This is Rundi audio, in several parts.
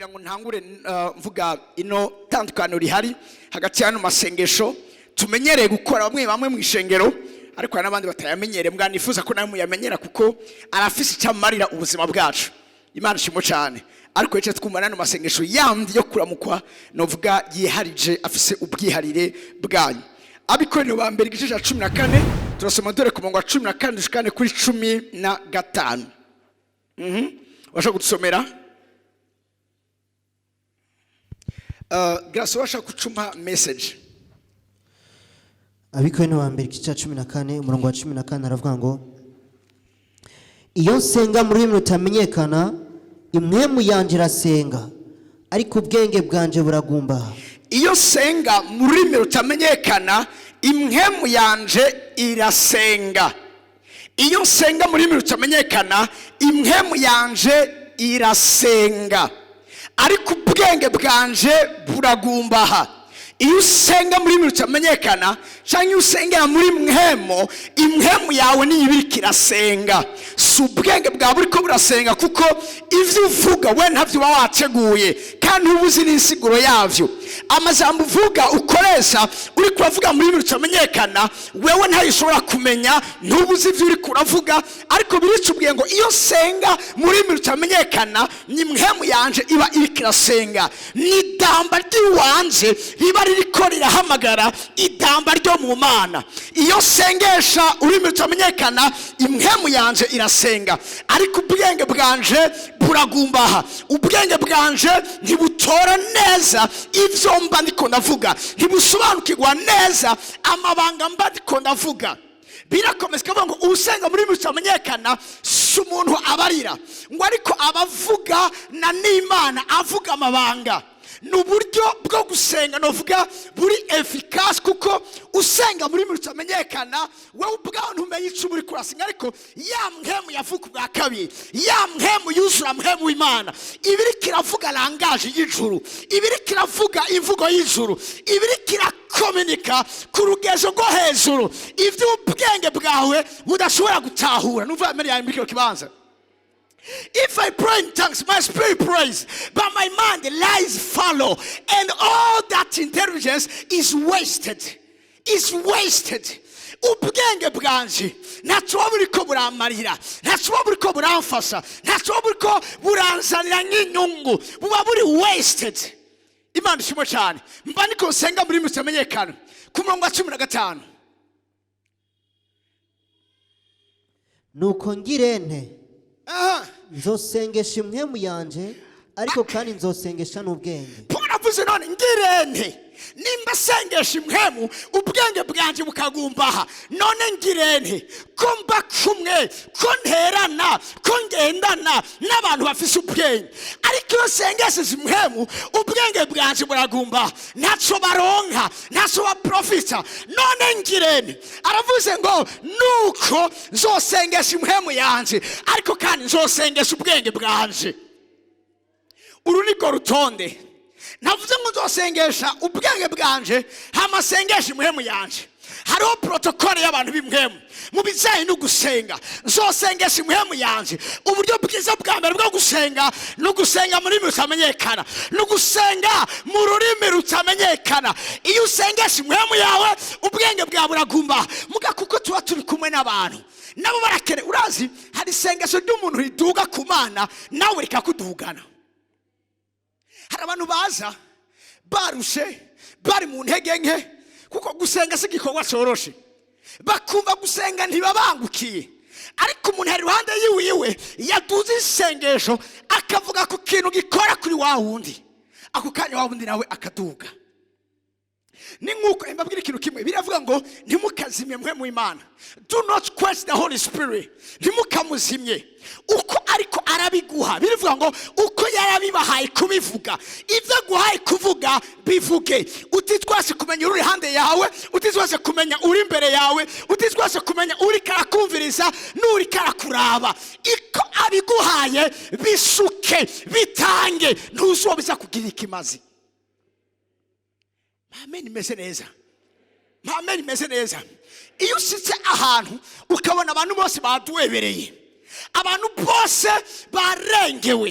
Nagira ngo ntangure mvuga ino tandukaniro rihari hagati y'ano masengesho tumenyereye gukora bamwe bamwe mu ishengero, ariko hari n'abandi batayamenyereye. Mbwa nifuza ko nawe muyamenyera, kuko arafise icyo amarira ubuzima bwacu. Imana ishimwe cyane. Ariko reka twumva n'ano masengesho yandi yo kuramukwa, novuga yiharije, afise ubwiharire bwayo. Abakorinto ba mbere, igice cya 14, turasoma dore ku murongo wa 14 dushikane kuri 15. Washaka gudusomera? Grace, washaka gucuma message? Abakorinto ba mbere, igice cya 14, umurongo wa 14, aravuga ngo: "Iyo nsenga mu rurimi rutamenyekana, impwemu yanjye irasenga, ariko ubwenge bwanje buragumbaha." Iyo nsenga mu rurimi rutamenyekana, impwemu yanje irasenga. Iyo nsenga mu rurimi rutamenyekana, impwemu yanje irasenga, ariko ubwenge bwanje buragumbaha. Iyo usenga mu rurimi rutamenyekana cyangwa iyo usengera muri mpwemu, impwemu yawe niyo iba iriko irasenga, si ubwenge bwawe buriko burasenga, kuko ivyo uvuga we ntavyo uba wateguye kandi uba uzi n'insiguro yavyo. Amajambo uvuga, ukoresha uriko uravuga mu rurimi rutamenyekana, wewe ntayo ushobora kumenya, ntuba uzi ivyo uriko uravuga. Ariko biricubwiye ngo iyo nsenga mu rurimi rutamenyekana, ni mpwemu yanje iba iriko irasenga, ni idamba ry'iwanje riba ririko rirahamagara idamba ryo mu Mana. Iyo nsengesha ururimi rutamenyekana, impwemu yanje irasenga, ariko ubwenge bwanje buragumbaha. Ubwenge bwanje ntibutora neza ivyo mba ndiko ndavuga, ntibusobanukirwa neza amabanga mba ndiko ndavuga. Birakomeza ikavuga ngo usenga muri rutamenyekana si umuntu abarira ngo, ariko abavuga na n'Imana, avuga amabanga. Ni uburyo bwo gusenga novuga buri efficace, kuko usenga muri rutamenyekana, wowe ubwawe ntumenye icyo uri kurasenga, ariko ya mpwemu yavuka ubwa kabiri, ya mpwemu yuzura mpwemu w'Imana, iba iriko iravuga langage y'ijuru, iba iriko iravuga imvugo y'ijuru, iba iriko irakominika ku rugezo rwo hejuru iby'ubwenge bwawe budashobora gutahura. Numva mbere yawe muri kino kibanza. If I pray in tongues, my spirit prays, but my mind lies fallow, and all that intelligence is wasted. Is wasted. Ubwenge bwanje ntacyo buba buriko buramarira, ntacyo buba buriko buramfasha, ntacyo buba buriko buranzanira nk'inyungu, buba buri wasted. Imana ishimwe cyane. Mba niko nsenga muri mutamenyekana. Ku murongo wa 15. Nuko ngirente? Aha. Nzosengesha impwemu yanje, ariko kandi nzosengesha n'ubwenge. Paul avuze: none ngirente nimba sengesha impwemu, ubwenge bwanjye bukagumbaha? None ngirente ko mba kumwe, ko nterana, ko ngendana n'abantu bafise ubwenge, ariko iyo nsengesheje impwemu, ubwenge bwanjye buragumbaha, ntacyo baronka, ntacyo baprofita? None ngirente? Aravuze ngo nuko nzosengesha impwemu yanje, ariko kandi nzosengesha ubwenge bwanje. Uru ni rwo rutonde. Ntavuze ngo nzosengesha ubwenge bwanje hama sengesha impwemu yanje. Hariho protocole y'abantu b'impwemu mu bijyanye no gusenga. Nzosengesha impwemu yanje. Uburyo bwiza bwa mbere bwo gusenga ni ugusenga mu rurimi rutamenyekana, ni ugusenga mu rurimi rutamenyekana. Iyo usengesha impwemu yawe, ubwenge bwawe buragumba. Muga kuko tuba turi kumwe n'abantu, nabo barakene. Urazi, hari isengesho ry'umuntu riduga ku Mana, nawe rikakudugana. Hari abantu baza barushe, bari mu ntege nke, kuko gusenga si igikorwa cyoroshe. Bakumva gusenga ntibabangukiye, ariko umuntu ari iruhande yiwiwe yaduze isengesho, akavuga ku kintu gikora kuri wa wundi, ako kanya wa wundi nawe akaduga. Ni nk'uko mbabwira ikintu kimwe, biravuga ngo ntimukazimye mpwemu Imana. Do not quench the Holy Spirit. Ntimukamuzimye uko ariko arabiguha. Birivuga ngo uko yarabibahaye kubivuga, ibyo aguhaye kuvuga bivuge, utitwase kumenya uri iruhande yawe, utitwase kumenya uri imbere yawe, utitwase kumenya uri karakumviriza n'uri karakuraba. Iko abiguhaye bisuke, bitange, ntuzi uwo biza kugirira ikimazi. Amen, imeze neza. Amen, imeze neza. Iyo usitse ahantu ukabona abantu bose baduwebereye, Abantu bose barengewe.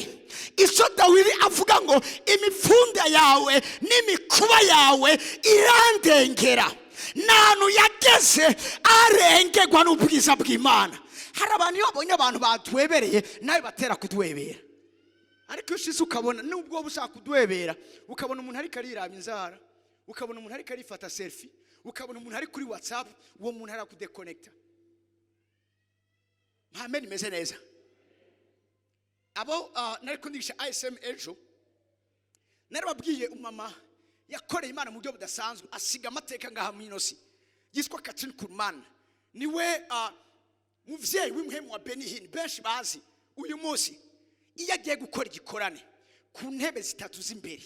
Icyo Dawidi avuga ngo: "Imipfunda yawe n'imikuba yawe irandengera." Ni ahantu yageze arengerwa n'ubwiza bw'Imana. Hari abantu, iyo babonye abantu batwebereye, nawe batera kudwebera. Ariko iyo ushize ukabona, nubwo waba ushaka kudwebera, ukabona umuntu ariko ariraba inzara, ukabona umuntu ariko arifata selfie, ukabona umuntu ari kuri WhatsApp, uwo muntu arakudekonekita. Mpame nimeze neza. Abo nari kundigisha ISM ejo, narababwiye umama yakoreye Imana mu buryo budasanzwe, asiga amateka ngaha mu inosi, yitwa Kathryn Kuhlman. Niwe muvyeyi w'imuhemu wa Benny Hinn benshi bazi uyu munsi. Iyo agiye gukora igikorane, ku ntebe zitatu z'imbere,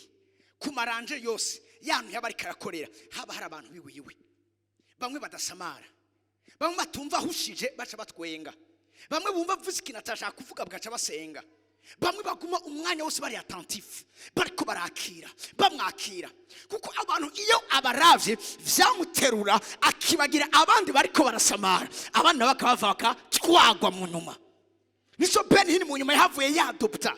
ku ma rangées yose yantu yaba ariko arakorera, haba hari abantu biwiwe. Bamwe badasamara, bamwe batumva ahushije baca batwenga, bamwe bumva avuze ikintu atashaka kuvuga bagaca basenga, bamwe baguma umwanya wose bari attentif, bariko barakira, bamwakira, kuko abantu iyo abaravye vyamuterura, akibagira abandi bariko barasamara, abandi nabo bakabava bakatwagwa mu nyuma. Nico Benny Hinn mu nyuma yahavuye yadopta.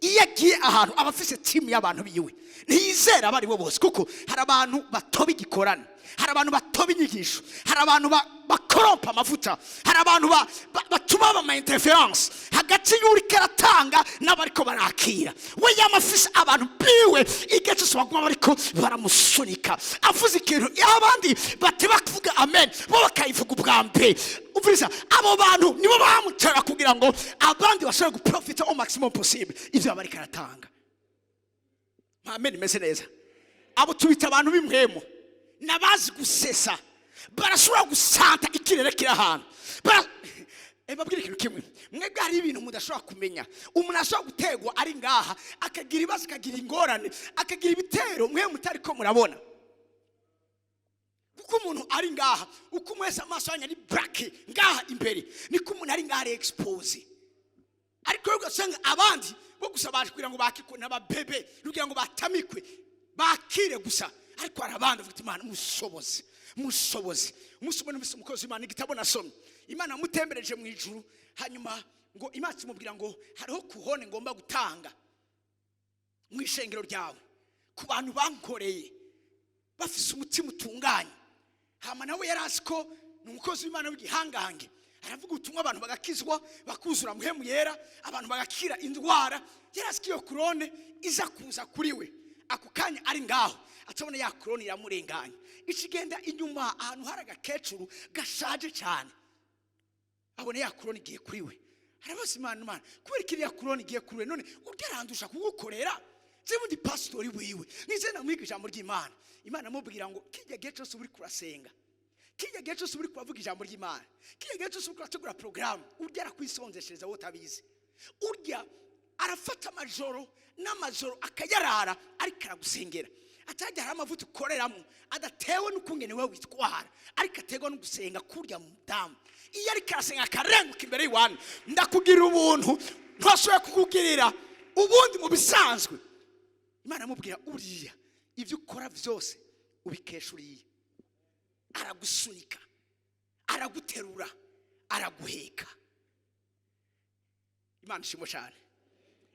Iyo agiye ahantu, aba afise timu y'abantu biwe, ntiyizera abo ari bo bose, kuko hari abantu batoba igikorane, hari abantu batoba inyigisho, hari abantu bakorompa amavuta, hari abantu batuma ama interférence hagati y'uriko aratanga n'abariko barakira. We yama afise abantu biwe, igihe cyose baguma bariko baramusunika. Avuze ikintu, abandi bateba kuvuga amen, bo bakayivuga ubwa mbere. Umviriza, abo bantu nibo bamutera kugira ngo abandi bashobore guprofita au maximum possible ivyo aba ariko aratanga. Amen, imeze neza. Abo tubita abantu b'impwemu, n'abazi gusesa, barashobora gusanta ikirere kiri ahantu. Babwire ikintu kimwe: mwebwe hari ibintu mudashobora kumenya. Umuntu ashobora gutegwa ari ngaha, akagira ibibazo, akagira ingorane, akagira ibitero mwe mutari ko murabona, kuko umuntu ari ngaha, uko mwese amaso yanyu ari braqué ngaha imbere, niko umuntu ari ngaha ari exposé. Ariko rero ugasanga abandi bo gusa baje kugira ngo bakikwe n'ababebe, kugira ngo batamikwe, bakire gusa. Ariko hari abandi bavuga ati: "Imana mushoboze, mushoboze." Umunsi umwe numvise umukozi w'Imana, igitabo nasomye, Imana yamutembereje mu ijuru, hanyuma ngo Imana imubwira ngo hariho couronne ngomba gutanga mu ishengero ryawe ku bantu bankoreye bafise umutima utunganye. Hama nawe yari azi ko ni umukozi w'Imana w'igihangange, aravuga ubutumwa, abantu bagakizwa, bakuzura Muhemu Yera, abantu bagakira indwara. Yari azi ko iyo couronne iza kuza kuri we. Ako kanya ari ngaho, atabona ya couronne iramurenganya, ikigenda inyuma ahantu hari agakecuru gashaje cyane. Abona ya couronne igiye kuri we, arabaza Imana: "Imana, kubera ko iriya couronne igiye kuri we, none urya arandusha kugukorera? Jewe ndi pasitori wiwe, nize namwiga ijambo ry'Imana." Imana amubwira ngo: "Kijya gihe cyose uri kurasenga, kijya gihe cyose uri kuravuga ijambo ry'Imana, kijya gihe cyose uri kurategura porogaramu, urya arakwisonzeshereza wowe utabizi. Urya arafata amajoro n'amajoro akayarara ariko aragusengera. Atajya hari amavuta ukoreramo adatewe n'ukungene wowe witwara, ariko aterwa no gusenga kurya mudamu. Iyo ariko arasenga akarenguka imbere y'iwanyu, ndakugirira ubuntu ntashobora kukugirira ubundi mu bisanzwe." Imana amubwira: "Uriya ibyo ukora byose ubikesha uriya. Aragusunika, araguterura, araguheka." Imana ishimwe cyane.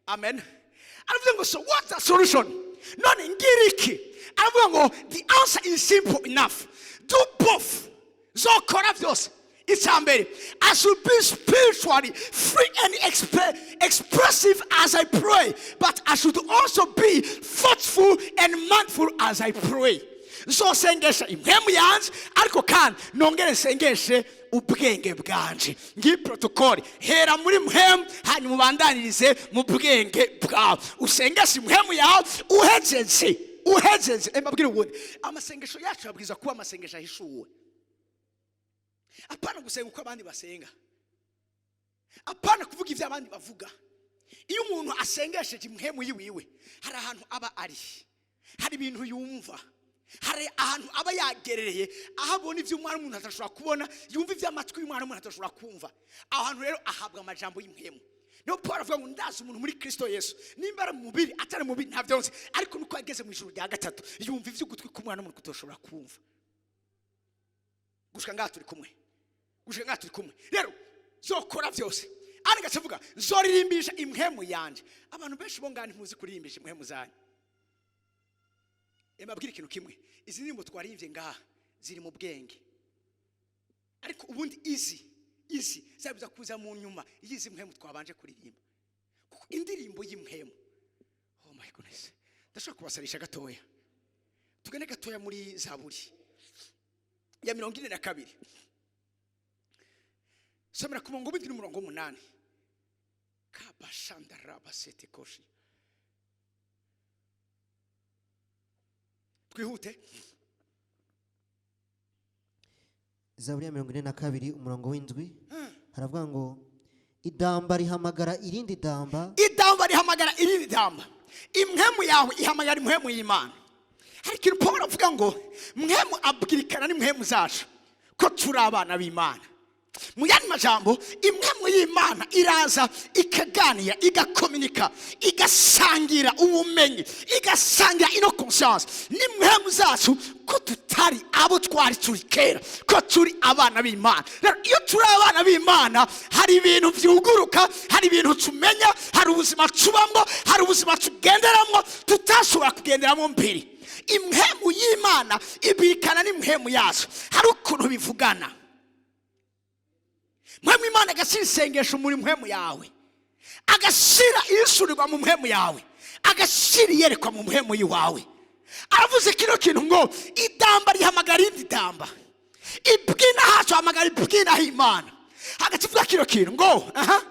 Amen. Aravuga ngo: "So what's the solution? None ngira iki?" Aravuga ngo: "The answer is simple enough. Do both." Zokora byose. Icya mbere, I should be spiritually free and expressive as I pray, but I should also be thoughtful and mindful as I pray. Nzosengesha impwemu yanje, ariko kandi nongere nsengeshe ubwenge bwanje. Ngiyi protocole: hera muri mpwemu, hanyuma ubandanirize mu bwenge bwawe. Usengeshe impwemu yawe, uhejeje. Mbabwire ubundi, amasengesho yacu yabwiza kuba amasengesho ahishuwe. Apana gusenga uko abandi basenga, apana kuvuga ibyo abandi bavuga. Iyo umuntu asengesheje impwemu yiwiwe, hari ahantu aba ari, hari ibintu yumva, hari ahantu aba yagerereye, aho abona ibyo umwana w'umuntu atashobora kubona, yumva iby'amatwi y'umwana w'umuntu atashobora kumva. Aho hantu rero ahabwa amajambo y'impwemu. Niyo Paul avuga ngo: "Ndazi umuntu muri Kristo Yesu, nimba ari mu mubiri, atari mu mubiri, ntabyo nzi, ariko nuko yageze mu ijuru rya gatatu, yumva iby'ugutwi k'umwana w'umuntu kutoshobora kumva." Gushika ngaha turi kumwe? Gushika ngaha turi kumwe? Rero zokora byose. Ariko acavuga nzoririmbisha impwemu yanje. Abantu benshi bo ngani ntimuzi kuririmbisha impwemu zanyu. Mbabwire ikintu kimwe: izi ndirimbo twaririmbye ngaha ziri mu bwenge, ariko ubundi izi zabiza kuza mu nyuma y'izi mpwemu twabanje kuririmba, kuko indirimbo y'impwemu, oh my goodness! Ndashaka kubasarisha gatoya, tugende gatoya muri Zaburi ya 42. Somera ku murongo w'indwi n'umurongo w'umunani. Kabashandarabasete koshi, twihute. Zaburi ya 42, umurongo w'indwi, haravuga ngo: "Idamba rihamagara irindi damba." Idamba rihamagara irindi damba. Impwemu yawe ihamagara impwemu y'Imana. Hari ikintu Paul avuga ngo mwemu abwirikana n'impwemu zacu ko turi abana b'Imana. Mu yandi majambo, impwemu y'Imana iraza ikaganira, igakominika, igasangira ubumenyi, igasangira ino conscience n'impwemu zacu ko tutari abo twari turi kera, ko turi abana b'Imana. Rero iyo turi abana b'Imana, hari ibintu byuguruka, hari ibintu tumenya, hari ubuzima tubamo, hari ubuzima tugenderamo tutashobora kugenderamo mbere. Impwemu y'Imana ibikana n'impwemu yacu, hari ukuntu bivugana. Mpwemu Imana agashyira isengesho muri mpwemu yawe, agashyira isurirwa mu mpwemu yawe, agashyira iyerekwa mu mpwemu y'iwawe. Aravuze kino kintu ngo idamba rihamagara irindi damba, ibwina hacu hamagara ibwina h'Imana. Hagati ivuga kino kintu ngo aha: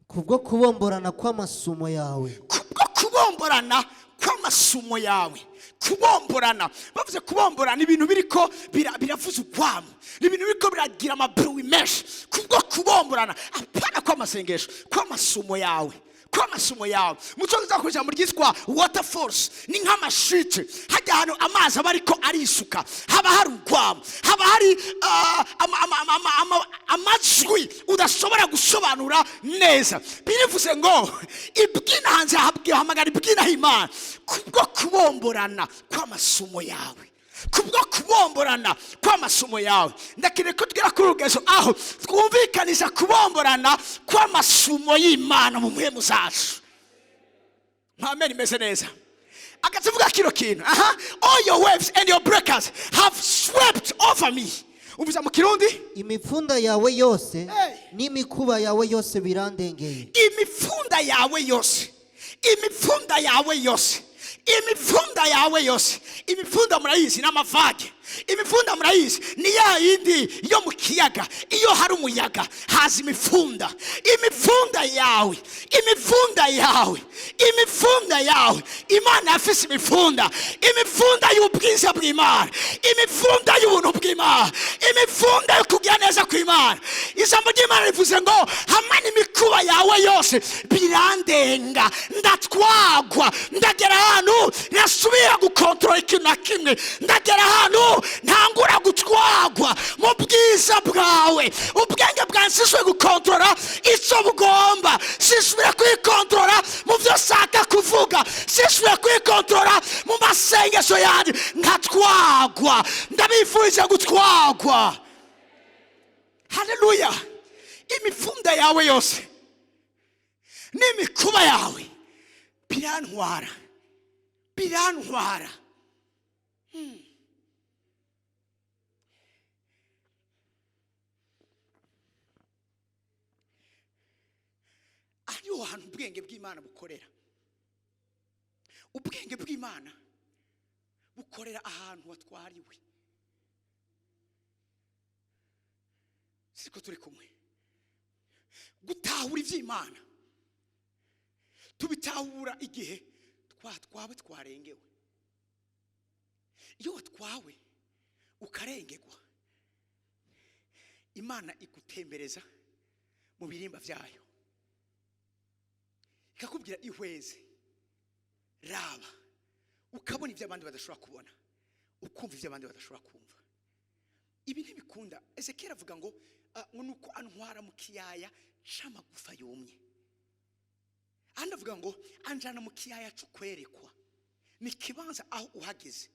"Kubwo kubomborana kw'amasumo yawe." Kubwo kubomborana kw'amasumo yawe. Kubomborana, bavuze kubomborana, ibintu biriko biravuza urwamo, ni ibintu biriko biragira amabruwi menshi. Kubwo kubomborana, apana kw'amasengesho, kw'amasumo yawe, kw'amasumo yawe. Mu cyongereza bakoresha ijambo ryitwa waterfalls, ni nk'amashite hajya ahantu amazi aba ariko arisuka, haba hari urwamo, haba hari amajwi udashobora gusobanura neza. Birivuze ngo ibwina hanze hamagara ibwina h'Imana kubwo kubomborana kw'amasumo yawe, kubwo kubomborana kw'amasumo yawe. Ndakeneye ko tugera kuri urugezo aho twumvikanisha kubomborana kw'amasumo y'Imana mu mpwemu zacu. Amen, imeze neza. Akavuga kino kintu aha: "All your waves and your breakers have swept over me." Umviza mu Kirundi. "Imipfunda yawe yose Hey. n'imikuba yawe yose birandengeye." Imipfunda yawe yose, imipfunda yawe yose, imipfunda yawe yose. Imipfunda murayizi, ni amavage. Imipfunda murayizi, ni ya yindi yo mu kiyaga, iyo hari umuyaga haza imipfunda. Imipfunda yawe, imipfunda yawe, imipfunda yawe. Imana yafise imipfunda, imipfunda y'ubwiza bw'Imana, imipfunda y'ubuntu bw'Imana, imipfunda yo kugira neza kw'Imana. Ijambo ry'Imana rivuze ngo hamwe n'imikuba yawe yose birandenga, ndatwagwa, ndagera ahantu nasubira gukontorora ikintu na kimwe, ndagera ahantu ntangura gutwagwa mu bwiza bwawe. Ubwenge bwanjye sisubire gukontorora icyo bugomba, sisubire kwikontorora mu byo nshaka kuvuga, sisubire kwikontorora mu masengesho yanjye, nkatwagwa. Ndabifurije gutwagwa. Haleluya! Imipfunda yawe yose n'imikuba yawe birantwara, birantwara. Ariho hantu ubwenge bw'Imana bukorera. Ubwenge bw'Imana bukorera ahantu watwariwe. Siko turi kumwe? Gutahura iby'Imana tubitahura igihe twatwawe, twarengewe. Iyo watwawe ukarengerwa, Imana igutembereza mu birimba byayo, ikakubwira ihweze, raba, ukabona ibyo abandi badashobora kubona, ukumva ibyo abandi badashobora kumva. Ibi ntibikunda. Ezekiel avuga ngo nuko antwara mu kiyaya c'amagufa yumye. Ahandi avuga ngo anjana mu kiyaya c'ukwerekwa. Ni ikibanza aho uhageze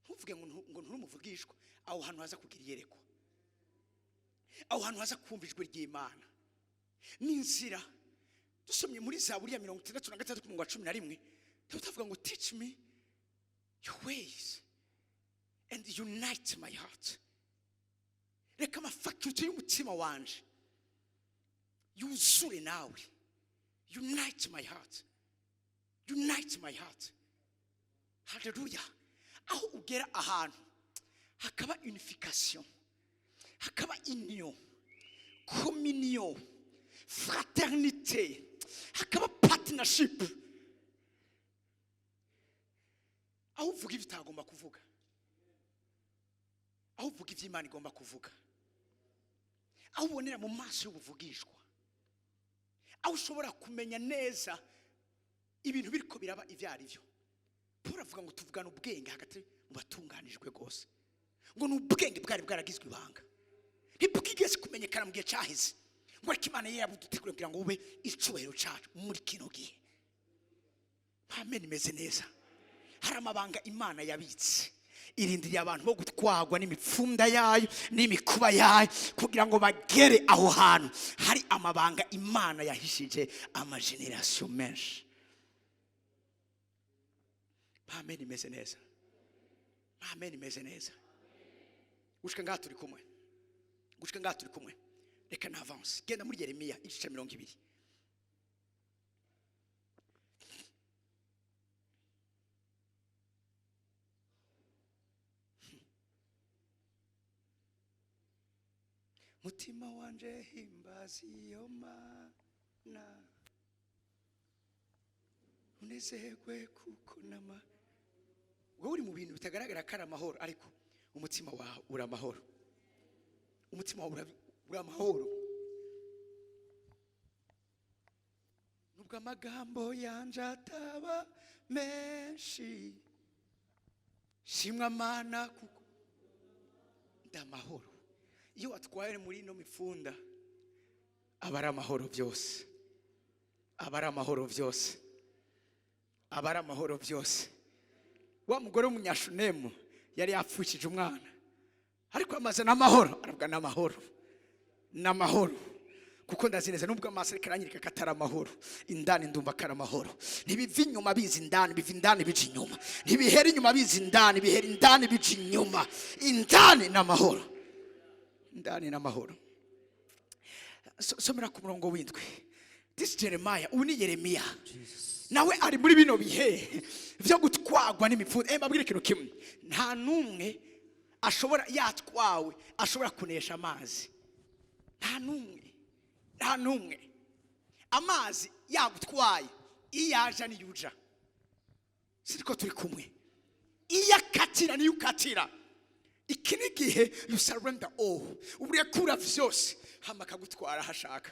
ntuvuge ngo nturumuvugishwa, aho hantu haza kugira iyerekwa. Aho hantu haza kumva ijwi ry'Imana n'inzira. Dusomye muri Zaburi ya 63 ku murongo wa 11, turavuga ngo: "Teach me your ways and unite my heart." Reka ama facultés y'umutima wanje yuzure nawe. Unite my heart, unite my heart. Haleluya! Aho ugera ahantu hakaba unification, hakaba union, communion, fraternité, hakaba partnership, aho uvuga ibyo utagomba kuvuga, aho uvuga ibyo Imana igomba kuvuga, aho ubonera mu maso y'ubuvugishwa, aho ushobora kumenya neza ibintu biriko biraba ibyo ari byo. Paul avuga ngo tuvugana ubwenge hagati mu batunganijwe rwose, ngo ni ubwenge bwari bwaragizwe ibanga, ntibwigeze kumenyekana mu gihe cyaheze, ngo ariko Imana ye yabuduteguriye kugira ngo bube icyubahiro cyacu muri kino gihe. Amen. Imeze neza. Hari amabanga Imana yabitse, irindiriye abantu bo gutwarwa n'imipfunda yayo n'imikuba yayo kugira ngo bagere aho hantu hari amabanga Imana yahishije ama générations menshi. Amen. Imeze neza. Amen. Imeze neza. Gushika ngaha turi kumwe? Gushika ngaha turi kumwe? Reka na avance. Genda muri Yeremiya igice cya 20. Mutima wanje, himbaza iyo Mana, unezerwe kuko nama wowe uri mu bintu bitagaragara ko ari amahoro, ariko umutima wawe uri amahoro, umutima wawe uri amahoro, nubwo amagambo yanje ataba menshi. Shimwa Mana kuko ndamahoro. Iyo watwaye muri ino mifunda aba ari amahoro byose, aba ari amahoro byose, aba ari amahoro byose. Wa mugore w'Umunyashunemu yari yapfushije umwana, ariko amaze n'amahoro, aravuga: "N'amahoro, n'amahoro, kuko ndazi neza nubwo amaso ariko aranyereka ko atari amahoro, indani ndumva ko ari amahoro." Ntibiva inyuma biza indani, biva indani bija inyuma. Ntibihera inyuma biza indani, bihera indani bija inyuma. Indani ni amahoro, indani ni amahoro. Somera ku murongo w'7. This Jeremiah, ubu ni Yeremiya, nawe ari muri bino bihe byo gutwarwa n'imipfundo. Mbabwire ikintu kimwe: nta n'umwe ashobora, yatwawe, ashobora kunesha amazi. Nta n'umwe, nta n'umwe. Amazi yagutwaye, iyo yaje niyo uja. Siriko turi kumwe? Iyo akatira niyo ukatira. Iki ni igihe you surrender all, urekura vyose, hama akagutwara aho ashaka.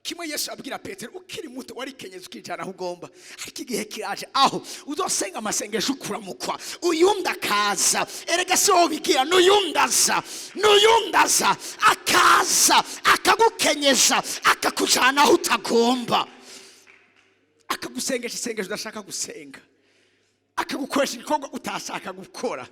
Kimwe Yesu abwira Petero: "Ukiri muto warikenyeza ukijana aho ugomba, ariko igihe kiraje aho uzosenga amasengesho ukuramukwa, uyundi akaza." Erega si wowe ubigira, n'uyundi aza, n'uyundi aza, akaza akagukenyeza, akakujana aho utagomba, akagusengesha isengesho udashaka gusenga, akagukoresha igikorwa utashaka gukora.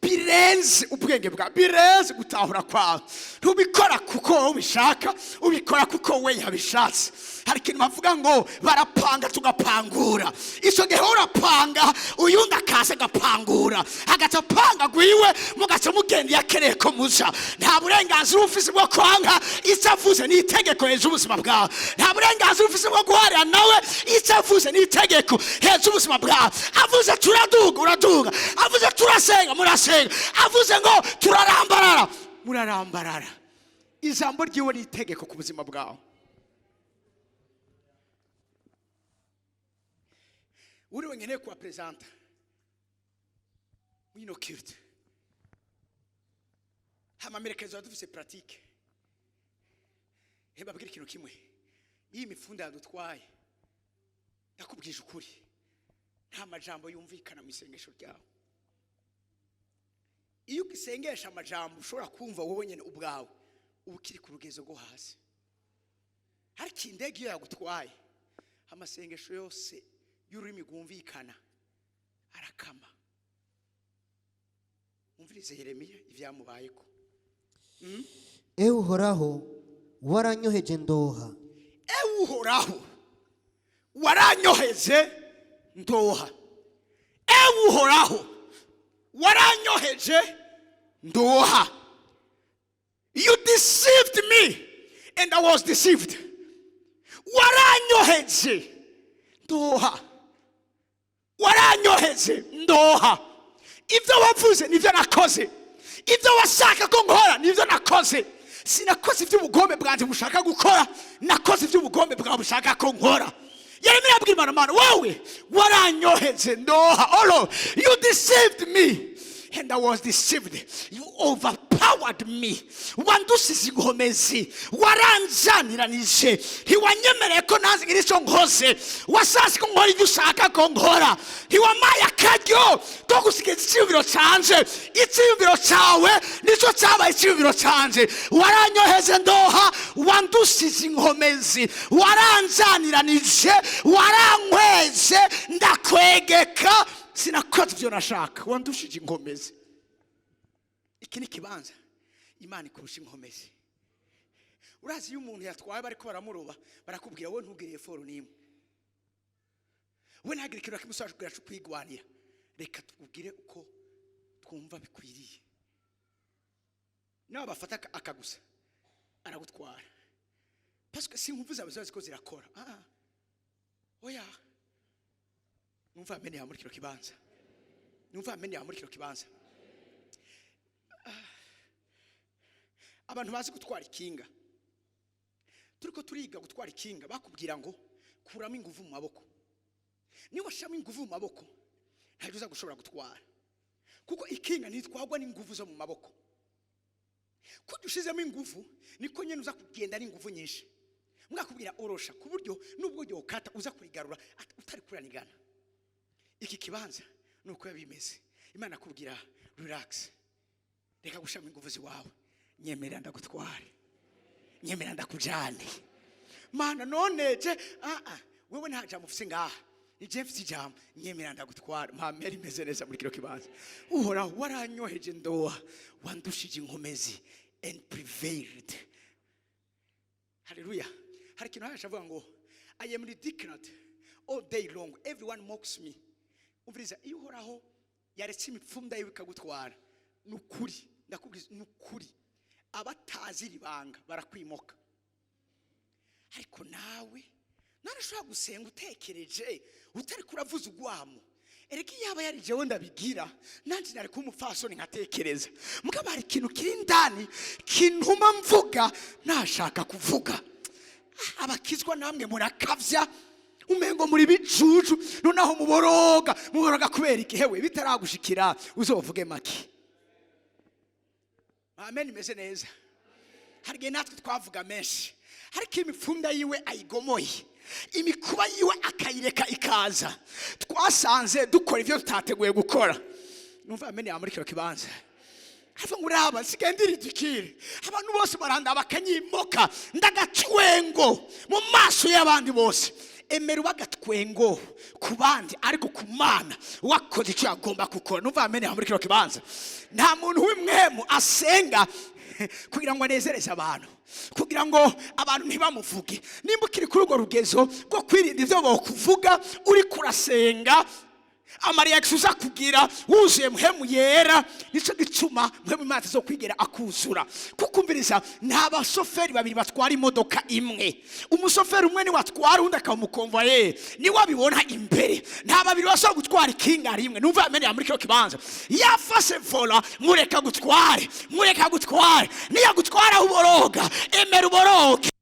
Birenze ubwenge bwawe, birenze gutahura kwawe. Ntubikora kuko wowe ubishaka, ubikora kuko we yabishatse. Hari ikintu bavuga ngo barapanga tugapangura. Icyo gihe urapanga, uyundi akaza agapangura, agaca apanga gwiwe, mugaca mugenda iyo akeneye ko muja. Nta burenganzira ufise bwo kwanga icyo avuze, ni itegeko hejuru y'ubuzima bwawe. Nta burenganzira ufise bwo guharira nawe, icyo avuze ni itegeko hejuru y'ubuzima bwawe. Avuze turaduga, uraduga. Avuze turasenga, murasenga. Avuze ngo turarambarara, murarambarara. Ijambo ryiwe ni itegeko ku buzima bwawe. Uri wenyine kuwa perezida w'ino culte, hamamerekezo dufise pratique. Babwira ikintu kimwe: iyi mipfunda yadutwaye, ndakubwije ukuri, nta majambo yumvikana mu isengesho ryawe. Iyo ugisengesha amajambo ushobora kumva wowe nyine ubwawe, uba ukiri ku rugezo rwo hasi. Ariko indege iyo yagutwaye, amasengesho yose y'ururimi rwumvikana arakama. Wumvirize Yeremiya ibyamubayeko. Ewe Uhoraho, waranyoheje ndoha. Ewe Uhoraho, waranyoheje ndoha. Ewe Uhoraho, waranyoheje ndoha. You deceived me and I was deceived. Waranyoheje ndoha, waranyoheje ndoha. Ibyo wavuze nibyo nakoze, ibyo washaka ko nkora nibyo nakoze. Sinakoze iby'ubugombe bwanjye bushaka gukora, nakoze iby'ubugombe bwawe bushaka ko nkora. Yeremiya abwira Imana: "Mana, wowe waranyoheje ndoha." Oh Lord, you deceived me and I was deceived. You overpowered me. Wandusize inkomezi, waranjaniranije, ntiwanyemereye ko nanze ngira icyo nkoze. Washatse ko nkora ibyo ushaka ko nkora, ntiwamaye akaryo ko gusigaza icyiyumviro canje. Icyiyumviro cyawe nicyo cyabaye icyiyumviro canje. Waranyoheze ndoha, wandusize inkomezi, waranjaniranije, warankweze ndakwegeka. Sinakoze ibyo nashaka, wandushije inkomezi. Iki ni ikibanza Imana ikurusha inkomezi. Urazi iyo umuntu yatwaye bariko baramuroba, barakubwira: "Wowe ntugire effort n'imwe, we ntagire ikintu na kimwe ushobora kugira kwigwanira. Reka tukubwire uko twumva bikwiriye." Nawe bafata akagusa aragutwara, parce que si ingufu zawe ziba ziko zirakora. Ah, oya. Numva amene yawe muri kino kibanza, numva amene yawe muri kino kibanza. Ah. Abantu bazi gutwara ikinga, turiko turiga gutwara ikinga, bakubwira ngo kuramo ingufu mu maboko. Niba washiramo ingufu mu maboko, ntabwo uza gushobora gutwara, kuko ikinga ntitwagwa n'ingufu zo mu maboko. Kujya ushizemo ingufu, niko nyine uza kugenda n'ingufu nyinshi. Mwakubwira orosha, ku buryo nubwo yokata uza kurigarura utari kuranigana. Iki kibanza nuko biba bimeze. Imana akubwira: "Relax, reka gushiramo ingufu ziwawe, nyemerera ndagutware, nyemerera ndakujane." Mana, none je ah ah, wewe nta jambo ufise ngaha, ni je mfise ijambo. Nyemerera ndagutwara. Mpamera imeze neza muri kino kibanza. Uhoraho, waranyoheje ndoha, wandushije inkomezi and prevailed. Haleluya. Hari ikintu haje avuga ngo: "I am ridiculed all day long, everyone mocks me." Umviriza, iyo Uhoraho yaretse imipfunda yiwe ikagutwara, ni ukuri ndakubwiza, ni ukuri, abatazi iri banga barakwimoka. Ariko nawe none ushobora gusenga utekereje, utari kuravuza ugwamo. Erega iyo yaba yari jewe ndabigira, nanjye nari kuba umupfasoni nkatekereza. Mugabo hari ikintu kiri indani kintuma mvuga nashaka kuvuga. Ah, abakizwa namwe murakavya, umengo muri bijuju. Noneho muboroga, muboroga kubera iki? Hewe, bitaragushikira uzovuge make. Amen imeze neza. Hari igihe natwe twavuga menshi, ariko imipfunda yiwe ayigomoye, imikuba yiwe akayireka ikaza, twasanze dukora ibyo tutateguye gukora. Numva amen yawe muri kino kibanza. Hava ngo uraba nsigaye ndiridikire, abantu bose barandaba bakanyimoka, ndagatwengo mu maso y'abandi bose. Emera uba agatwengo ku bandi, ariko ku Mana wakoze icyo yagomba gukora. Numva amen yawe muri kino kibanza. Nta muntu w'imwemu asenga kugira ngo anezereze abantu, kugira ngo abantu ntibamuvuge. Nimba ukiri kuri urwo rugezo rwo kwirinda ibyo bakuvuga uri kurasenga, amariyakisi uza kugira wuzuye Mpwemu Yera, nicyo gituma Mpwemu Imana zo kwigera akuzura. Kukumviriza, nta bashoferi babiri batwara imodoka imwe. Umushoferi umwe niwe atwara, undi akaba umukomvoyeri, niwe abibona imbere. Nta babiri bashobora gutwara ikinga rimwe. Numva amenye muri kino kibanza. Yafashe volant, mureka gutware, mureka gutware. Niyagutwara aho uboroga, emera uboroge.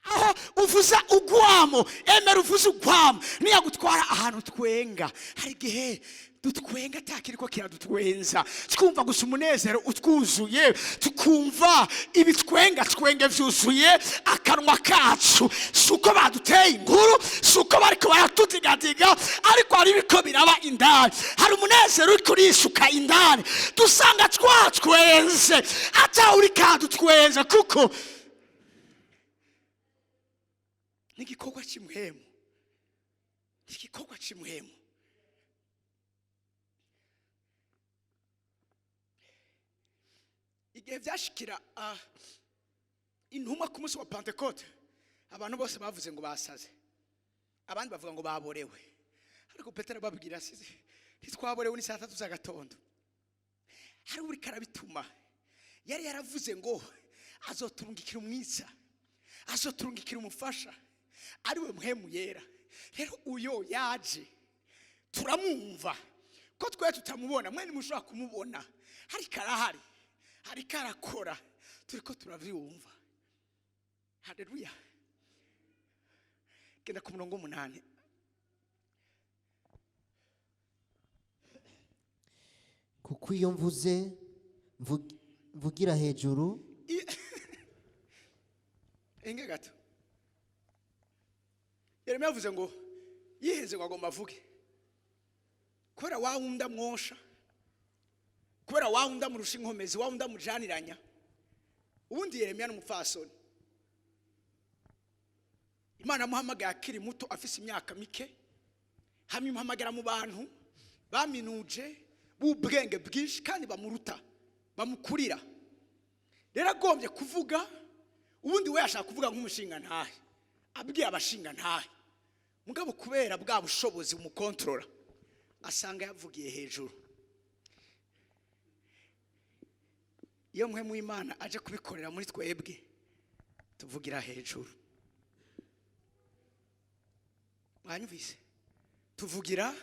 Aho uvuza ugwamo, emera uvuze ugwamo. Niyagutwara ahantu twenga, hari igihe dutwenga atakiriko kiradutwenza, twumva gusa umunezero utwuzuye, tukumva ibitwenga twenge vyuzuye akanwa kacu. Si uko baduteye inkuru, si uko bariko baratudigadiga, ariko hari ibiko biraba indani, hari umunezero uriko urisuka indani, dusanga twatwenze ata uri kadutwenza, kuko n'igikorwa cy'imuhemu, igikorwa cy'imuhemu. Igihe byashikira intumwa ku munsi wa Pentecote, abantu bose bavuze ngo basaze, abandi bavuga ngo baborewe. Ariko Petero babwira asize: "Ntitwaborewe, ni saa 3 z'agatondo." Hari uri karabituma yari yaravuze ngo azoturungikira umwitsa, azoturungikira umufasha, ari we Mpwemu Yera. Rero uyo yaje turamwumva, ko twe tutamubona, mwe ntimushobora kumubona, ariko arahari, ariko arakora, turi ko turabyumva. Haleluya! Genda ku murongo w'umunani. Kuko iyo mvuze mvugira hejuru. Inge gato. Yeremiya yavuze ngo yihenze, ngo agomba avuge kubera wa wundi amwosha, kubera wa wundi amurusha inkomezi, wa wundi amujaniranya. Ubundi Yeremiya ni umupfasoni. Imana amuhamagaye akiri muto, afise imyaka mike, hamwe imuhamagara mu bantu baminuje, b'ubwenge bwinshi, kandi bamuruta, bamukurira. Rero agombye kuvuga, ubundi we yashaka kuvuga nk'umushinga ntahe, abwiye abashinga ntahe. Mugabo kubera bwa bushobozi bumukontorora, asanga yavugiye hejuru. Iyo Mpwemu w'Imana aje kubikorera muri twebwe, tuvugira hejuru. Mwanyumvise? Tuvugira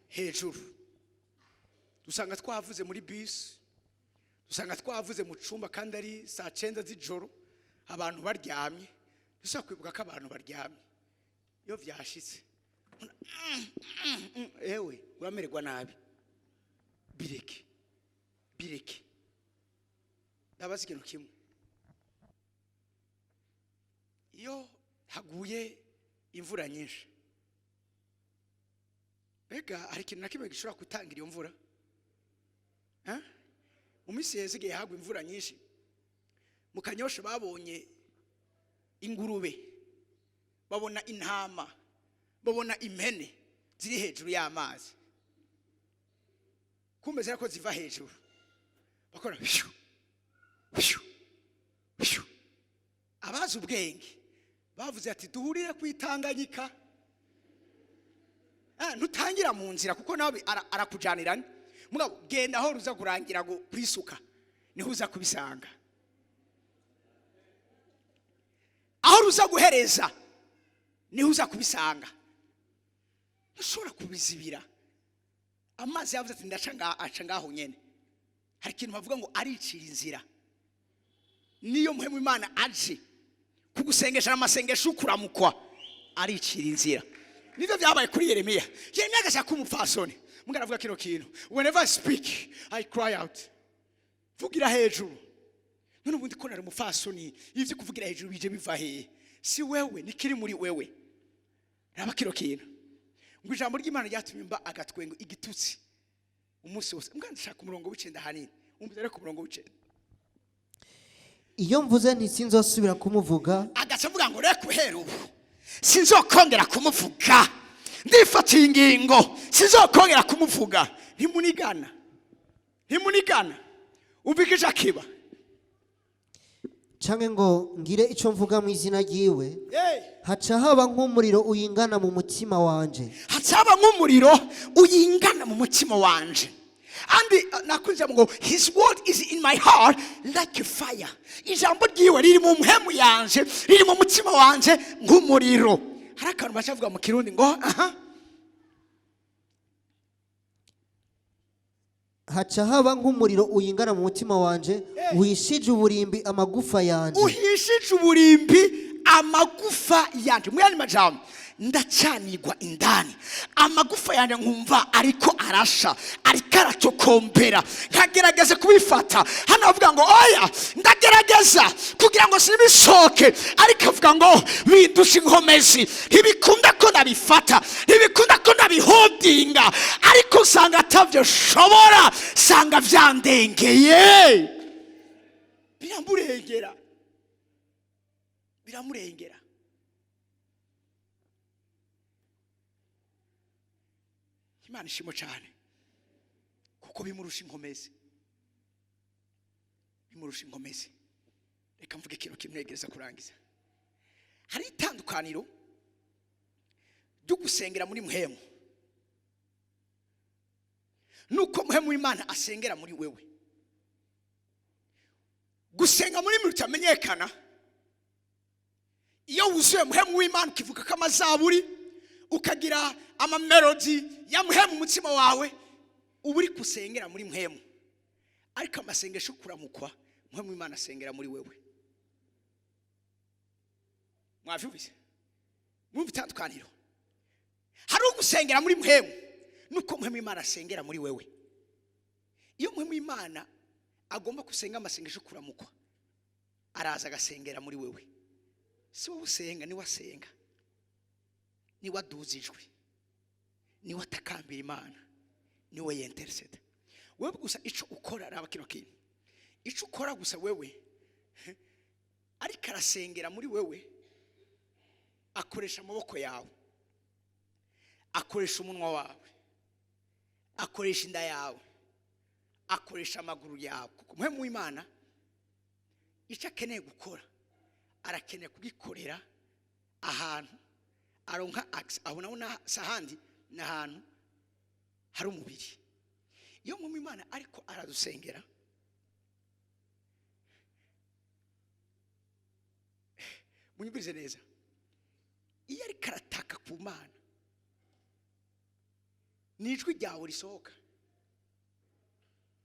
hejuru. Dusanga twavuze muri bisi, dusanga twavuze mu cumba, kandi ari saa 9 z'ijoro, abantu baryamye. Dushobora kwibuka ko abantu baryamye. Iyo vyashitse, ewe uramererwa nabi. Bireke, bireke. Ndabaza ikintu kimwe: iyo haguye imvura nyinshi, mbega hari ikintu na kimwe gishobora gutangira iyo mvura? Eh? Mu minsi yeze, igihe hagwa imvura nyinshi mu Kanyosha, babonye ingurube, babona intama, babona impene ziri hejuru y'amazi. Kumbe zera ko ziva hejuru, bakora pyu pyu pyu. Abazi ubwenge bavuze ati: "Duhurire ku Itanganyika." Ntutangira mu nzira, kuko nawe arakujanirana. Mugabo genda aho ruza kurangira kwisuka, niho uza kubisanga. Aho ruza guhereza, niho uza kubisanga. Ntushobora kubizibira. Amazi yavuze ati: "Ndaca ngaha," aca ngaho nyene. Hari ikintu bavuga ngo aricira inzira. Niyo Mpwemu Imana aje kugusengesha amasengesho ukuramukwa, aricira inzira. Nivyo byabaye kuri Yeremiya. Yeremiya agashaka umupfasoni, mugabo aravuga kino kintu: "Whenever I speak, I cry out." Vugira hejuru. None ubundi ko nari umupfasoni, ivyo kuvugira hejuru bije biva hehe? Si wewe, nikiri muri wewe. Raba kino kintu ngo: "Ijambo ry'Imana ryatumye mba agatwengo, igitutsi umunsi wose." Mbwa ndashaka umurongo w'icenda hanini. Umva ariko umurongo w'icenda. Iyo mvuze nti: "Sinzosubira kumuvuga." Agaca avuga ngo: "Reka uhera ubu sinzokongera kumuvuga, ndifatiye ingingo, sinzokongera kumuvuga." Ntimunigana, ntimunigana. Umva akiba. Canke ngo ngire ico mvuga mu izina ryiwe, Hey. haca haba nk'umuriro uyingana mu mutima wanje. Hacaba nk'umuriro uyingana mu mutima wanje. Andi nakunze ngo: "His word is in my heart like a fire." Ijambo ryiwe riri mu mpemu yanje, riri mu mutima wanje nk'umuriro. Hari akantu bacavuga mu Kirundi ngo aha. Haca haba nk'umuriro uyingana mu mutima wanje, uhishije uburimbi amagufa yanje. Uhishije uburimbi amagufa yanje. Mu yandi majambo, ndacanigwa indani, amagufa yanjye nkumva ariko arasha, ariko aratokombera, nkagerageza kubifata. Hano bavuga ngo: "Oya, ndagerageza kugira ngo sinibisohoke," ariko avuga ngo bindusha inkomezi, ntibikunda ko ndabifata, ntibikunda ko ndabihodinga, ariko usanga atabyo shobora, sanga vyandengeye, biramurengera, biramurengera. Imana ishimo cyane, kuko bimurusha inkomezi, bimurusha. Murusha inkomezi. Reka mvuge ikintu kimwegereza kurangiza. Hari itandukaniro ryo gusengera muri mpwemu nuko mpwemu w'Imana asengera muri wewe. Gusenga muri mwe rutamenyekana, iyo wuzuye mpwemu w'Imana, ukivuga ko amazaburi, ukagira amamelodi ya mpwemu, umutima wawe uba uri gusengera muri mpwemu. Ariko amasengesho kuramukwa, mpwemu w'Imana asengera muri wewe. Mwavyumvise? Mwumva itandukaniro? Hari ugusengera muri mpwemu nuko mpwemu w'Imana asengera muri wewe. Iyo mpwemu w'Imana agomba gusenga amasengesho kuramukwa, araza agasengera muri wewe. Si wowe usenga, niwe asenga, niwe aduza ijwi, niwe atakambira Imana, niwe y'intercéda. Wewe gusa ico ukora, raba kino kintu, ico ukora gusa wewe, ariko arasengera muri wewe, akoresha amaboko yawe, akoresha umunwa wawe, akoresha inda yawe, akoresha amaguru yawe, kuko mpwemu w'Imana icyo akeneye gukora arakeneye kugikorera ahantu aronka accès. Aho naho si ahandi, ni ahantu hari umubiri. Iyo mpwemu w'Imana ariko aradusengera, munyumvirize neza, iyo ariko arataka ku Mana, ni ijwi ryawe risohoka,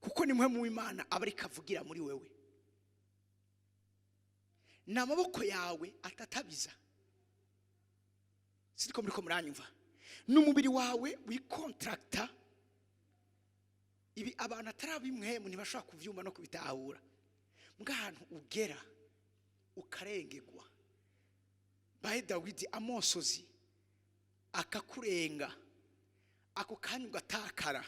kuko ni mpwemu w'Imana aba ariko avugira muri wewe. Ni amaboko yawe atatabiza, siko muri ko muranyumva? Ni umubiri wawe wicontracta. Ibi abantu atarabimwemu ntibashobora kubyumva no kubitahura. Mbw'ahantu ugera ukarengerwa, bahe Dawidi amosozi akakurenga, ako kanya ugatakara,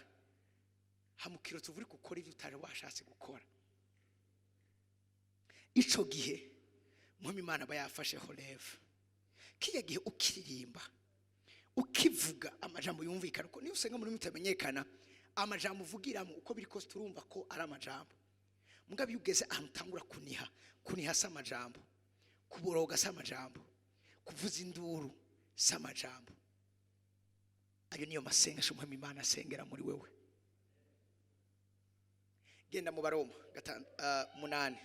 hamukiro tuvuye gukora ibyo utari washatse gukora. Ico gihe mpwemu Imana aba yafashe relève. Kiya gihe ukiririmba, ukivuga amajambo yumvikana, uko niyo usenga muri mutamenyekana, amajambo uvugiramo uko biri kose turumva ko ari amajambo. Mugabo iyo ugeze ahantu utangura kuniha, kuniha si amajambo, kuboroga si amajambo, kuvuza induru si amajambo. Ayo niyo masengesho mpwemu Imana asengera muri wewe. Genda mu Baroma 8,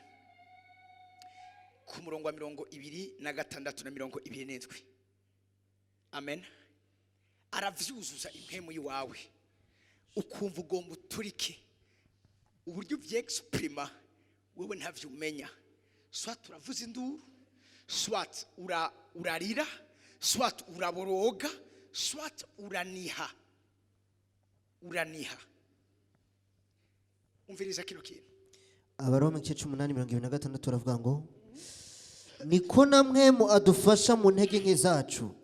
ku murongo wa 26 na 27. Amen. Aravyuzuza impwemu y'iwawe, ukumva ugomba uturike. Uburyo uvyexprima wewe ntavyo umenya. Soit uravuza induru, soit urarira, soit uraboroga, soit uraniha, uraniha. Umviriza kino kintu. Abaroma igice c'8, 26, baravuga ngo: "Niko na mpwemu adufasha mu ntege nke zacu."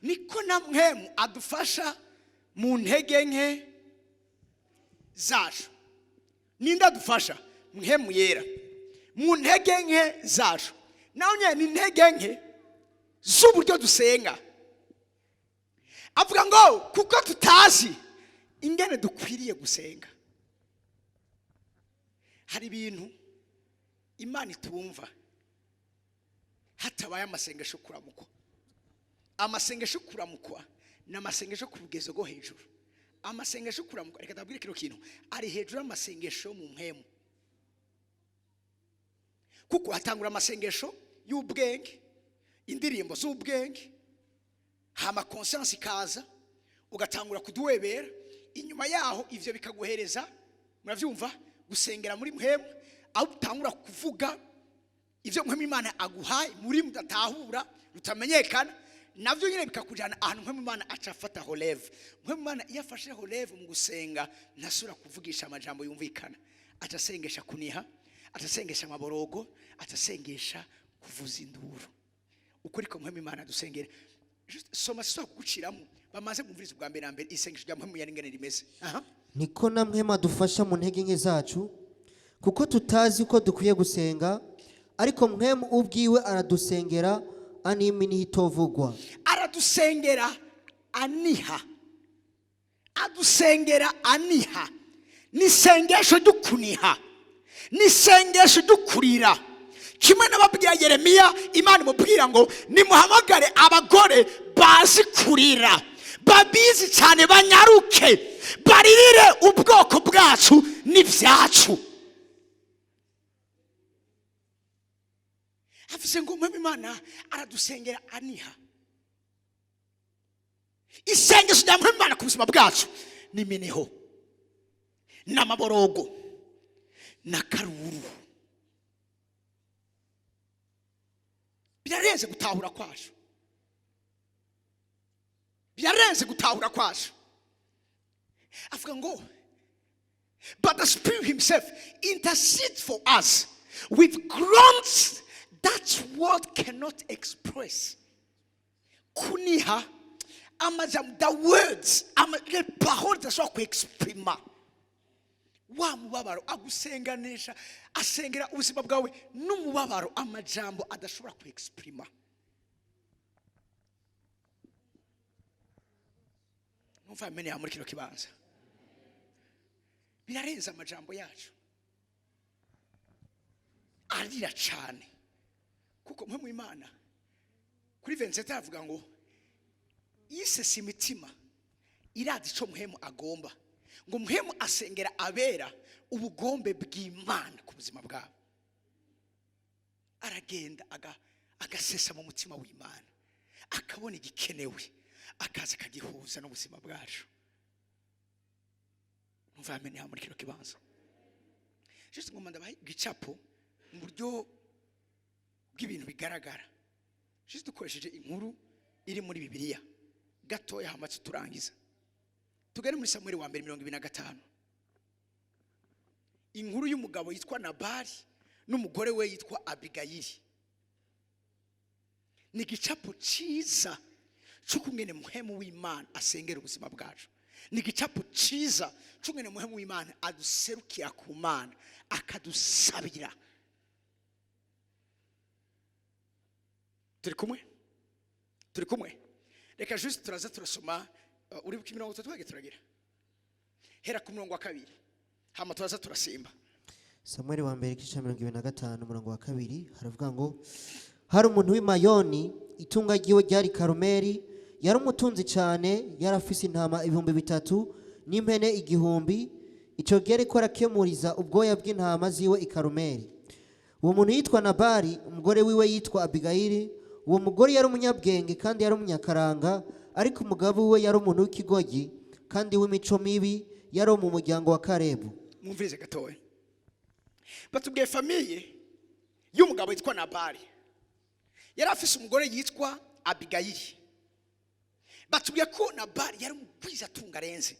Niko na mpwemu adufasha mu ntege nke zacu. Ninde adufasha? Mpwemu Yera mu ntege nke zacu. Nawe nyine ni intege nke z'uburyo dusenga. Avuga ngo kuko tutazi ingene dukwiriye gusenga. Hari ibintu Imana itumva hatabaye amasengesho kuramukwa. Amasengesho kuramukwa ni amasengesho ku rugezo rwo hejuru. Amasengesho kuramukwa, reka ndabwire kino kintu, ari hejuru y'amasengesho mu mpwemu, kuko hatangura amasengesho y'ubwenge, indirimbo z'ubwenge, hama conscience ikaza, ugatangura kuduwebera. Inyuma yaho ivyo bikaguhereza, muravyumva, gusengera muri mpwemu, aho utangura kuvuga ivyo mpwemu Imana aguhaye muri mudatahura, rutamenyekana. Navyo nyine bikakujana ahantu mpwemu Imana aca afata relève. Mpwemu Imana iyo afashe relève mu gusenga, ntasubira kuvugisha amajambo yumvikana. Aca asengesha kuniha, aca asengesha amaborogo, aca asengesha kuvuza induru. Uko ariko mpwemu Imana dusengera. Just soma, sisubira kuguciramo. Bamaze kumviriza ubwa mbere na mbere isengesho rya mpwemu yari ingene rimeze. Aha. "Niko na mpwemu adufasha mu ntege nke zacu, kuko tutazi ko dukwiye gusenga, ariko mpwemu ubwiwe aradusengera n'iminiho itovugwa." Aradusengera aniha, adusengera aniha. Ni isengesho ry'ukuniha. Ni isengesho dukurira kimwe n'ababwira Yeremiya. Imana imubwira ngo nimuhamagare abagore bazi kurira, babizi cyane, banyaruke baririre ubwoko bwacu n'ibyacu. Avuze ngo umwami Imana aradusengera aniha. Isengesho rya mwami Imana ku buzima bwacu ni iminiho n'amaborogo na karuru. Birarenze gutahura kwacu, birarenze gutahura kwacu. Avuga ngo "But the Spirit himself intercedes for us with groans that word cannot express." Kuniha amajambo, the words, les paroles zidashobora kuexprima wa mubabaro. Agusenganisha, asengera ubuzima bwawe n'umubabaro, amajambo adashobora kuexprima. Numva yamenye muri kino kibanza, birarenze amajambo yacu. Arira cyane kuko mwe mu Imana kuri 27 aravuga ngo yisesa imitima, irazi ico muhemu agomba, ngo muhemu asengera abera ubugombe bw'Imana ku buzima bwabo. Aragenda agasesa mu mutima w'Imana, akabona igikenewe, akaza akagihuza n'ubuzima bwacu. Numva yamenye muri kino kibanza. Juste ngomba ndabaha igicapo mu buryo bw'ibintu bigaragara, juste dukoresheje inkuru iri muri Bibiliya gatoya, hamatse turangiza. Tugane muri Samuel wa mbere 25, inkuru y'umugabo yitwa Nabali n'umugore we yitwa Abigayili. Ni igicapo cyiza cy'ukungene muhemu w'Imana asengera ubuzima bwacu. Ni igicapo cyiza cy'ukungene muhemu w'Imana aduserukira ku Mana, akadusabira. Turi kumwe, turi kumwe. Reka juste turaza turasoma. Uribuka imirongo itatu twagiye turagira? Hera ku murongo wa 2, hama turaza turasimba. Samweli wa mbere, igice cya 25, umurongo wa 2, haravuga ngo hari umuntu w'i Mayoni, itunga ryiwe ryari Karumeli. Yari umutunzi cyane, yari afise intama 3000 n'impene 1000. Icyo gihe ariko arakemuriza ubwoya bw'intama ziwe i Karumeli. Uwo muntu yitwa Nabali, umugore wiwe yitwa Abigayili. Uwo mugore yari umunyabwenge kandi yari umunyakaranga, ariko umugabo we yari umuntu w'ikigoryi kandi w'imico mibi, yari uwo mu muryango wa Karebu. Mwumvirize gatoya. Batubwiye famille y'umugabo witwa Nabali, yari afise umugore yitwa Abigayili. Batubwiye ko Nabali yari umugwizatunga arenze,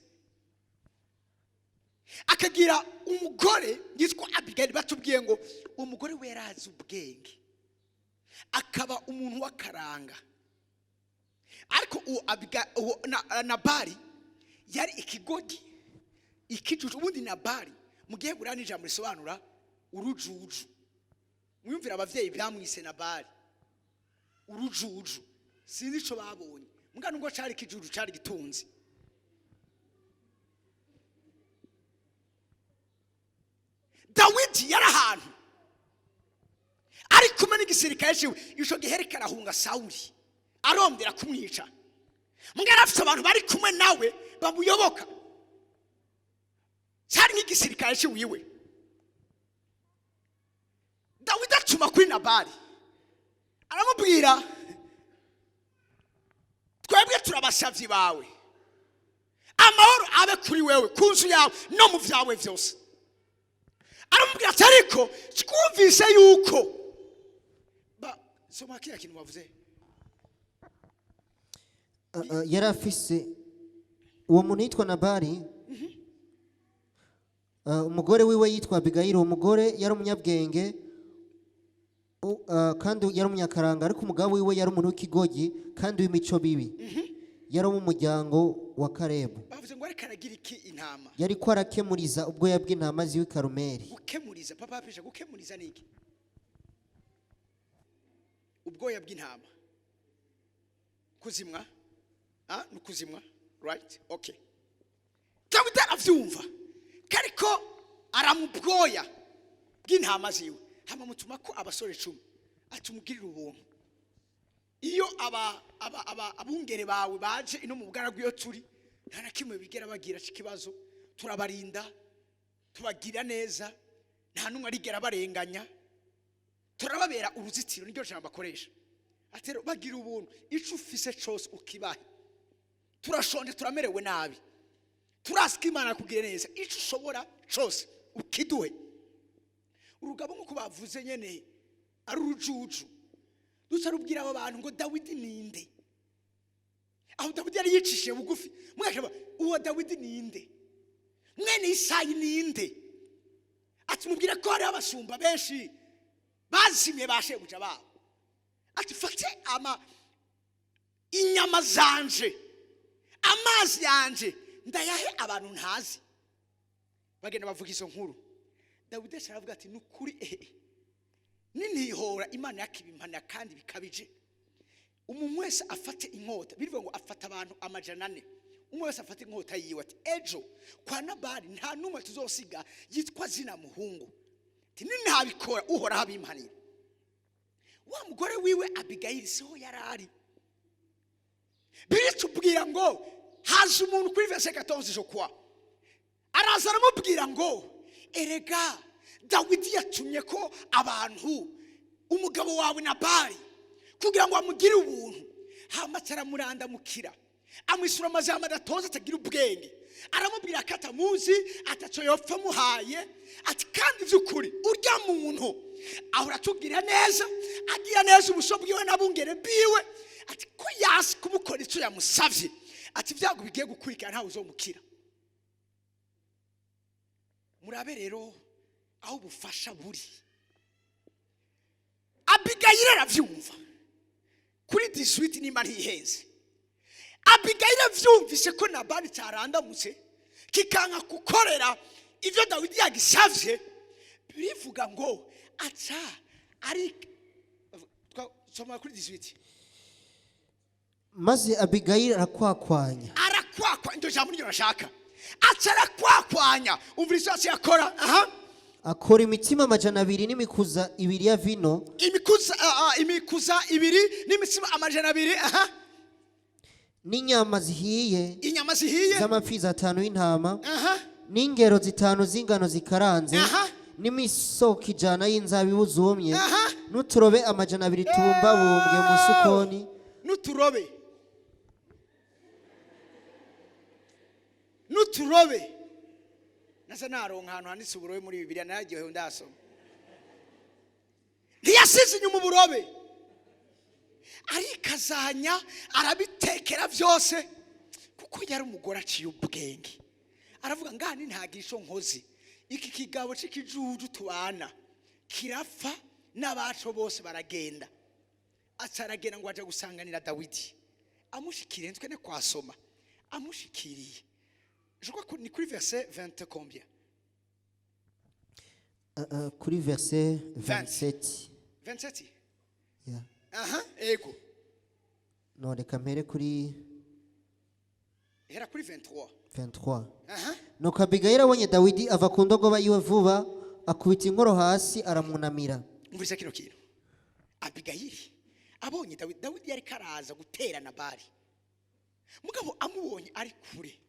akagira umugore yitwa Abigayili. Batubwiye ngo uwo mugore we yari azi ubwenge, akaba umuntu w'akaranga, ariko uwo Nabali yari ikigoryi, ikijuju. Ubundi Nabali mu gihe buriya ni ijambo risobanura urujuju. Mwiyumvira abavyeyi bamwise Nabali urujuju, sinzi ico babonye, mbwa nubwo cari ikijuju cari gitunzi. Dawidi yari ahantu ari kumwe n'igisirikare ciwe, ico gihe ariko arahunga Sawuli arondera kumwica. Mbwa yari afise abantu bari kumwe nawe bamuyoboka, cyari nk'igisirikare ciwiwe. Dawidi acuma kuri Nabali, aramubwira twebwe turabasavyi bawe, amahoro abe kuri wewe, ku nzu yawe no mu vyawe vyose. Aramubwira ati ariko twumvise yuko ba soma kiriya kintu bavuze. Yari afise uwo muntu yitwa Nabali, umugore wiwe yitwa Abigayili. Uwo mugore yari umunyabwenge kandi yari umunyakaranga, ariko umugabo wiwe yari umuntu w'ikigoryi kandi w'imico mibi, yari uwo mu muryango wa Karebu. Bavuze ngo ariko aragira iki intama? Yari ko arakemuriza ubwoya bw'intama ziwe i Karumeli. Gukemuriza, papa pisha, gukemuriza ni iki? Ubwoya bw'intama kuzimwa, ni kuzimwa, right? Okay. Dawidi aravyumva kariko aramubwoya. bw'intama ziwe. Hama mutuma ko abasore 10, atumugirira ubuntu. Iyo aba aba aba abungere bawe baje ino mu bugaragu iyo turi, nta na kimwe bigera bagira ikibazo. Turabarinda, tubagira neza, nta n'umwe arigera barenganya, turababera uruzitiro, niryo jambo akoresha. Ati rero bagira ubuntu, ico ufise cose ukibahe. Turashonje, turamerewe nabi, turazi ko Imana yakugiriye neza, ico ushobora cose ukiduhe. Urugabo, nk'uko bavuze nyene, ari urujuju, duca rubwira abo bantu ngo: "Dawidi ninde?" Aho Dawidi yari yicishije bugufi. Mwakaba uwo Dawidi ninde? Mwene Isayi ninde? Ati: "Mubwire ko hariho abashumba benshi bazimye ba shebuja babo." Ati: "Fate ama inyama zanje, amazi yanje, ndayahe abantu ntazi?" Bagenda bavuga izo nkuru. Dawidi aca aravuga ati: "Ni ukuri, ehe, ninihora Imana yakibimpana kandi bikabije, umuntu wese afate inkota." Bivuga ngo afata abantu 400, umwe wese afate inkota yiwe. Ati: "Ejo kwa Nabali nta n'umwe tuzosiga yitwa zina muhungu." Ati: "Nintabikora, Uhoraho abimpanira." Wa mugore wiwe Abigayili siho yari ari. Biritubwira ngo haza umuntu kuri verset 14, je crois, araza aramubwira ngo: "Erega Dawidi yatumye ko abantu umugabo wawe Nabali kugira ngo amugire ubuntu." Hama aramurandamukira, amwisura amajambo adatoza, atagira ubwenge. Aramubwira ko atamuzi, ataco yopfa amuhaye. Ati: "Kandi by'ukuri urya muntu ahora atubwira neza, agira neza ubuso bwiwe n'abungere biwe." Ati: "Ko yasi kumukora icyo yamusavye?" Ati: "Ibyago bigiye gukurikira, ntawe uzomukira." Murabe rero aho ubufasha buri. Abigayili aravyumva kuri 18, nimba ntihenze. Abigayili avyumvise ko Nabali cyarandamutse kikanka gukorera ibyo Dawidi yagisavye, birivuga ngo aca ari soma kuri 18. Maze Abigayili arakwakwanya. Arakwakwa, iryo jambo niryo nashaka. Aca arakwakwanya. Umva icyo yakora aha. Akora imitsima 200 n'imikuza 2 ya vino. Imikuza, imikuza 2 n'imitsima 200, aha. N'inyama zihiye Inyama zihiye. z'amapfizi 5 y'intama n'ingero 5 z'ingano zikaranze n'imisoko 100 y'inzabibu zumye n'uturobe 200 tubumbabumbwe mu sukoni. N'uturobe, n'uturobe. Nasa naronka ahantu handitse uburobe muri Bibiliya, nararyohewe ndasoma. Ntiyasize inyuma uburobe, arikazanya, arabitekera byose, kuko yari umugore aciye ubwenge. Aravuga ngani: "Ntagira ico nkozi, iki kigabo c'ikijuju tubana kirapfa n'abaco bose baragenda." Aca aragenda ngo aje gusanganira Dawidi. Amushikiriye, ntwe ne kwasoma, amushikiriye, je crois que ni kuri verset 20 combien? Kuri verset 27. 27. Yeah. Aha, ego. No, reka mpere kuri Hera kuri 23. 23. Aha. Nuko Abigayili abonye Dawidi, ava ku ndogoba yiwe vuba, akubita inkoro hasi, aramwunamira. Umvise kino kintu. Abigayili abonye Dawidi, Dawidi yari karaza gutera Nabali, mugabo amubonye ari kure,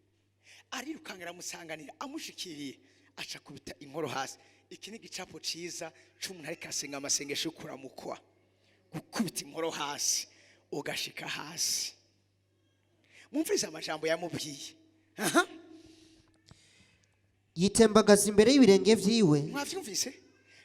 arirukanga, aramusanganira. Amushikiriye, aca kubita inkoro hasi. Iki ni igicapo ciza c'umuntu ariko asenga amasengesho yo kuramukwa: gukubita inkoro hasi, ugashika hasi. Mumvise amajambo yamubwiye aha. Yitembagaza imbere y'ibirenge vyiwe. Mwavyumvise?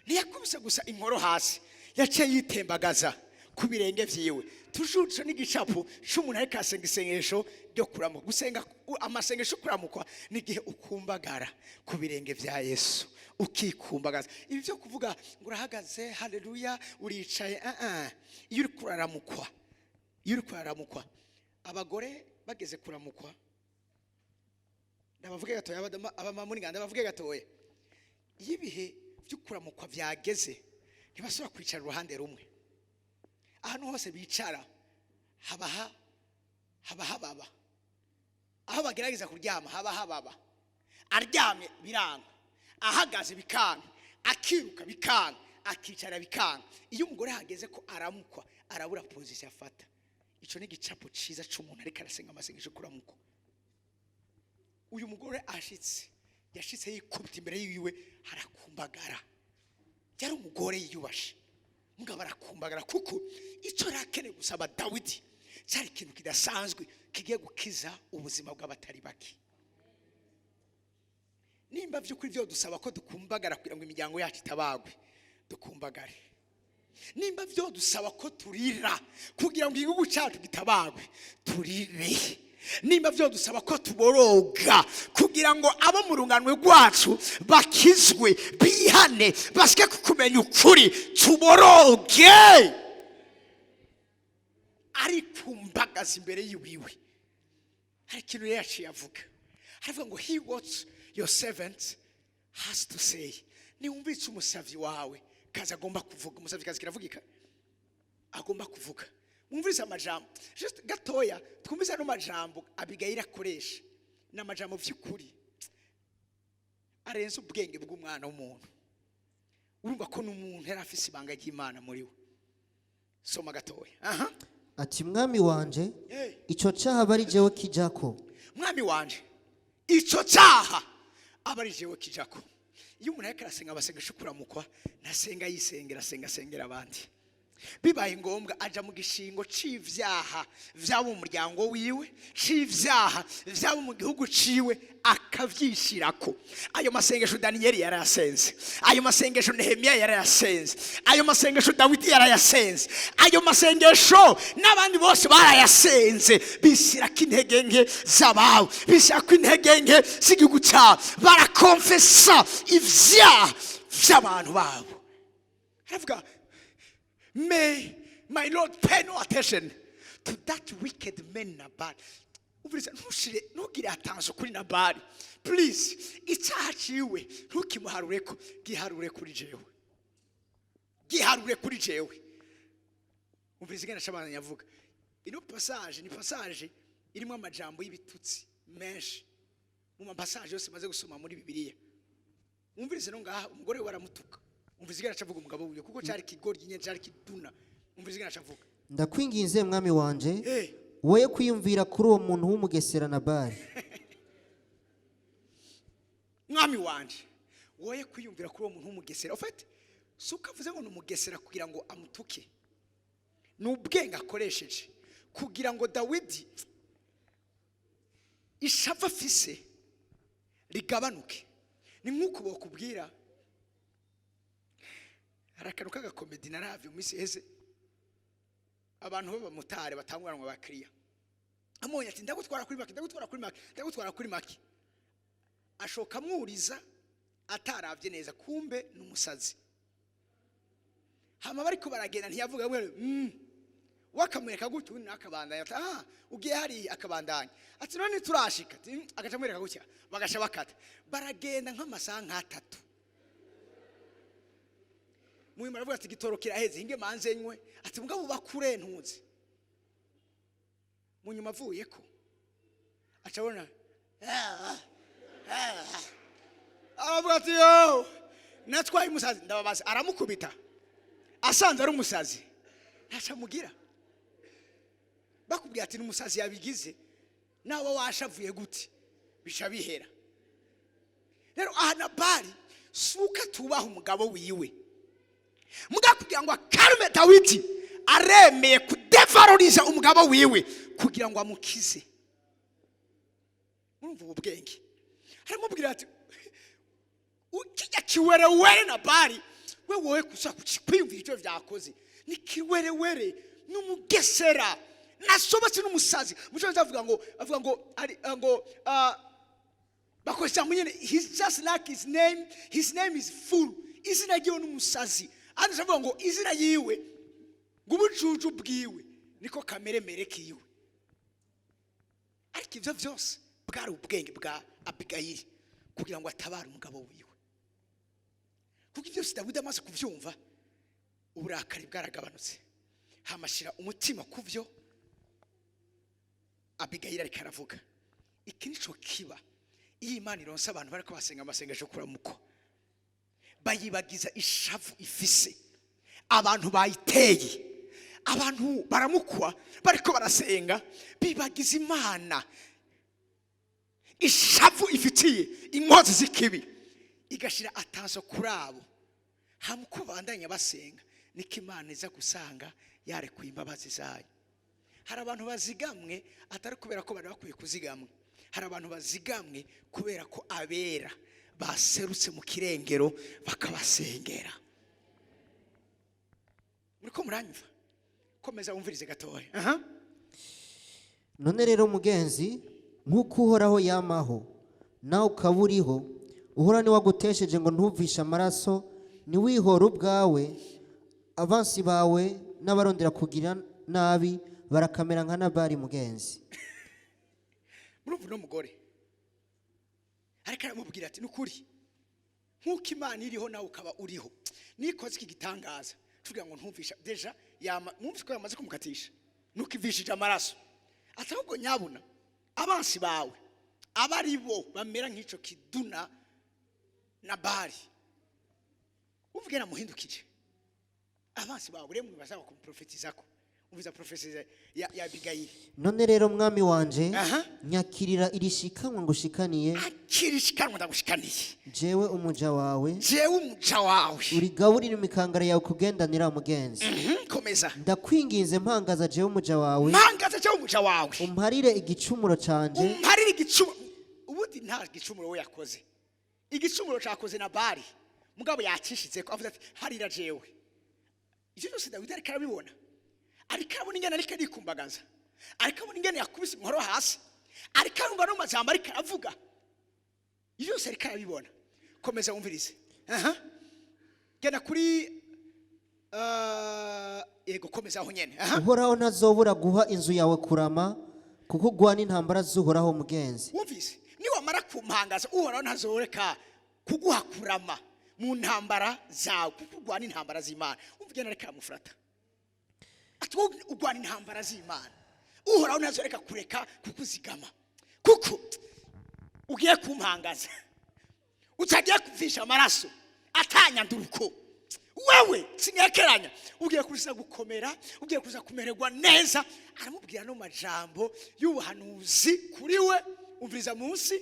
Ntiyakubise gusa inkoro hasi, yaciye yitembagaza ku birenge vyiwe. Tujuje n'igicapo c'umuntu ariko asenga isengesho ryo kuramukwa. Gusenga amasengesho yo kuramukwa ni igihe ukumbagara ku birenge vya Yesu, ukikumbagaza. Ibi vyo kuvuga ngo urahagaze, haleluya, uricaye, iyo uri kuraramukwa, iyo uri kuraramukwa, abagore bageze kuramukwa, ndabavuge gatoya, abamama muri nganda, ndabavuge gatoya. Iyo ibihe byo kuramukwa byageze, ntibasubira kwicara uruhande rumwe. Ahantu hose bicara haba hababa. Aho bagerageza kuryama haba hababa. Aryamye biranga, ahagaze bikanga. Akiruka bikanga, akicara bikanga. Iyo umugore hageze ko aramukwa, arabura position afata. Icyo ni igicapo cyiza cy'umuntu ariko arasenga amasengesho kuramukwa. Uyu mugore ashitse, yashitse yikubita imbere yiwe, harakumbagara. Yari umugore yiyubashe, mugabo arakumbagara, kuko icyo yari akeneye gusaba Dawidi cyari ikintu kidasanzwe kigiye gukiza ubuzima bw'abatari bake. Nimba by'ukuri byo dusaba ko dukumbagara kugira ngo imiryango yacu itabagwe, dukumbagare. Nimba byo dusaba ko turira kugira ngo igihugu cyacu gitabagwe, turire. Nimba byo dusaba ko tuboroga kugira ngo abo mu runganwe rwacu bakizwe, bihane, basike kumenya ukuri, tuboroge. Arikumbagaza imbere yiwiwe. Hari ikintu rero yaciye avuga, aravuga ngo: "Hear what your servant has to say." Niwumvise umusavyi wawe kazi agomba kuvuga. Umusavyi kazi kiravugika, agomba kuvuga. Mwumvise amajambo just gatoya, twumvise ano majambo Abigayili akoresha. Ni amajambo vy'ukuri arenze ubwenge bw'umwana w'umuntu. Urumva ko n'umuntu yari afise ibanga ry'Imana muri we. Soma gatoya, aha. Ati: "Mwami wanje, Hey. icyo cyaha aba ari jewe kijako." "Mwami wanje, icyo cyaha aba ari jewe kijako." Iyo umuntu ariko arasenga abasengesho kuramukwa, ntasenga yisengera, asenga asengera abandi. Bibaye ngombwa aja mu gishingo c'ivyaha vyaba mu muryango wiwe, c'ivyaha vyaba mu gihugu ciwe, akavyishirako. Ayo masengesho Daniyeli yarayasenze, ayo masengesho Nehemiya yarayasenze, ayo masengesho Dawidi yarayasenze, ayo masengesho n'abandi bose barayasenze. Bishyirako intege nke z'abawe, bishyirako intege nke z'igihugu cyabo, barakonfesa ivyaha vy'abantu babo. Aravuga: "May my Lord pay no attention to that wicked man Nabal." Umviriza, ntushire, ntugire attention kuri Nabali. Please, icyaha ciwe ntukimuharureko, giharure kuri jewe, giharure kuri jewe. Umviriza ingene acabandanya avuga. Ino passage ni passage irimo amajambo y'ibitutsi menshi mu mapassage yose maze gusoma muri Bibiliya. Umvirize no ngaha umugore we aramutuka. Umvirize ingene acavuga umugabo wiwe, kuko cyari kigoryi nyene, cyari kiduna. Umvirize ingene acavuga. "Ndakwinginze, mwami wanje, woye kwiyumvira kuri uwo muntu w'umugesera Nabali." "Mwami wanje, woye kwiyumvira kuri uwo muntu w'umugesera." Ufite si uko avuze ngo ni umugesera kugira ngo amutuke, ni ubwenge akoresheje kugira ngo Dawidi ishavu afise rigabanuke. Ni nk'uko bakubwira, hari akantu k'agakomedi naravye mu minsi iheze, abantu b'abamotari batanguranwa abakiriya. Amubonye ati: "Ndagutwara kuri make, ndagutwara kuri make, ndagutwara kuri make." Ashoka amwuriza ataravye neza, kumbe ni umusazi. Hama bariko baragenda, ntiyavuga ngo wakamwereka gutya, undi nawe akabandanya, ati: "Ah, ugiye hariya." Akabandanya ati: "None turashika?" Ati, Agaca amwereka gutya, bagaca bakata, baragenda nk'amasaha nk'atatu. Muhima aravuga ati: "Igitoro kiraheze, hinge manze nywe." Ati: "Mugabo bakure ntuzi." Mu nyuma avuye ko aca abona, aravuga ati: "Yo, natwaye umusazi." Ndababaza, aramukubita asanze ari umusazi, ntaca amugira. Bakubwiye ati: "N'umusazi yabigize," nawe washavuye gute, bica bihera. Rero aha Nabali si uko atubaha umugabo wiwe, muga kugira ngo akarume Dawidi, aremeye kudevaloriza umugabo wiwe kugira ngo amukize. Murumva ubu bwenge? Aramubwira ati: "Ukijya kiwerewere Nabali we, wowe gusa kwiyumvira icyo byakoze ni kiwerewere, n'umugesera nasobotse, n'umusazi." Mu cyongereza avuga ngo ari ngo bakoresha nyine: "He's just like his name, his name is fool." Izina ryiwe n'umusazi. Andi avuga ngo izina yiwe, ngo ubujuju bwiwe niko kameremere kiwe. Ariko ibyo byose bwari ubwenge bwa Abigayili kugira ngo atabare umugabo wiwe, kuko ibyo byose Dawidi amaze kubyumva, uburakari bwaragabanutse, hamashyira umutima ku byo Abigayili ariko aravuga. Iki nico kiba iyo Imana ironse abantu bariko basenga amasengesho kuramuko. Bayibagiza ishavu ifise abantu bayiteye. Abantu baramukwa bariko barasenga, bibagiza Imana ishavu ifitiye inkozi z'ikibi, igashira attention kuri abo. Hamwe uko bandanya basenga, niko Imana iza gusanga yarekuye imbabazi zayo. Hari abantu bazigamwe atari kubera ko bari bakwiye kuzigamwa. Hari abantu bazigamwe kubera ko abera baserutse mu kirengero bakabasengera. Muri ko muranyumva? Komeza wumvirize gatoya, aha. None rero mugenzi, nk'uko Uhoraho yamaho, nawe ukaba uriho, Uhoraho niwagutesheje ngo ntuvishe amaraso, ntiwihore ubwawe. Abansi bawe n'abarondera kugira nabi barakamera nka Nabali, mugenzi. Murumva uno mugore ariko aramubwira ati: "Nukuri nk'uko Imana iriho, nawe ukaba uriho, nikoze iki gitangaza tugira ngo ntumvisha." Déjà yama mwumvise ko yamaze kumukatisha, nuko ivishije amaraso, ati: "Ahubwo nyabuna abansi bawe aba ari bo bamera nk'icyo kiduna Nabali." Uvuge namuhindukije. Abansi bawe rero bazaba kumuprofetizako. Umviza prophétie ya Abigayili. None rero mwami wanje, nyakirira iri shikanwa ngushikaniye. Akira ishikanwa ndagushikaniye. Jewe umuja wawe. Jewe umuja wawe. Urigaburire imikangara yawe kugendanira, mugenzi. Komeza. Ndakwinginze, mpangaza jewe umuja wawe. Mpangaza jewe umuja wawe. Umparire igicumuro canje. Umparire igicumuro. Ubundi nta gicumuro we yakoze, igicumuro cyakoze Nabali, mugabo yacishize ko avuze ati: "Harira jewe." Icyo cyose Dawidi ariko arabibona, ariko arabona ingene ariko arikumbagaza, ariko abona ingene yakubise umuhoro hasi, ariko arumva no mu majambo ariko aravuga. Ibyo byose ariko arabibona. Komeza wumvirize, aha. Genda kuri yego, komeza aho nyene, aha. Uhoraho ntazobura guha inzu yawe kurama, kuko ugwana intambara z'Uhoraho, mugenzi. Wumvise? Niwamara kumpangaza, Uhoraho ntazoreka kuguha kurama mu ntambara zawe, kuko urwana intambara z'Imana. Umva ugenda ariko aramufurata ati: "Wowe urwana intambara z'Imana, Uhoraho ntazoreka kureka kukuzigama, kuko ugiye kumpangaza, utagiye kuvisha amaraso atanyanduruko. Wewe sinyekeranya, ugiye kuza gukomera, ugiye kuza kumererwa neza." Aramubwira no majambo y'ubuhanuzi kuri we. Umviriza munsi,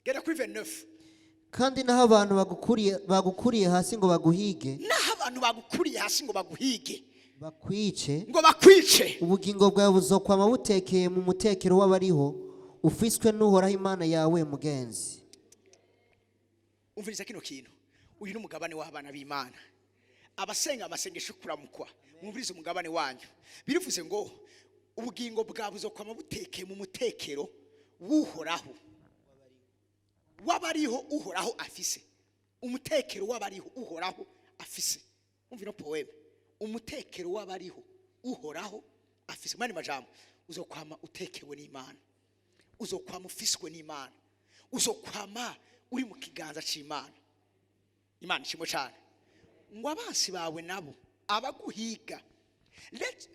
gera kuri 29. Kandi naho abantu bagukuriye hasi ngo baguhige, Naho abantu bagukuriye hasi ngo baguhige, bakwice, ngo bakwice, ubugingo bwawe buzokwama butekeye mu mutekero w'abariho, ufiswe n'Uhoraho Imana yawe, mugenzi. Umviriza kino kintu. Uyu ni umugabane w'abana b'Imana, abasenga amasengesho yo kuramukwa. Mwumvirize umugabane wanyu. Birivuze ngo ubugingo bwawe buzokwama butekeye mu mutekero w'Uhoraho, w'abariho Uhoraho afise. Umutekero w'abariho Uhoraho afise. Umva ino poème: umutekero w'abariho Uhoraho afise. Mani majambo, uzokwama utekewe n'Imana, uzokwama ufiswe n'Imana, uzokwama uri mu kiganza c'Imana. Imana ishimwe cyane. Ngo abansi bawe nabo abaguhiga, let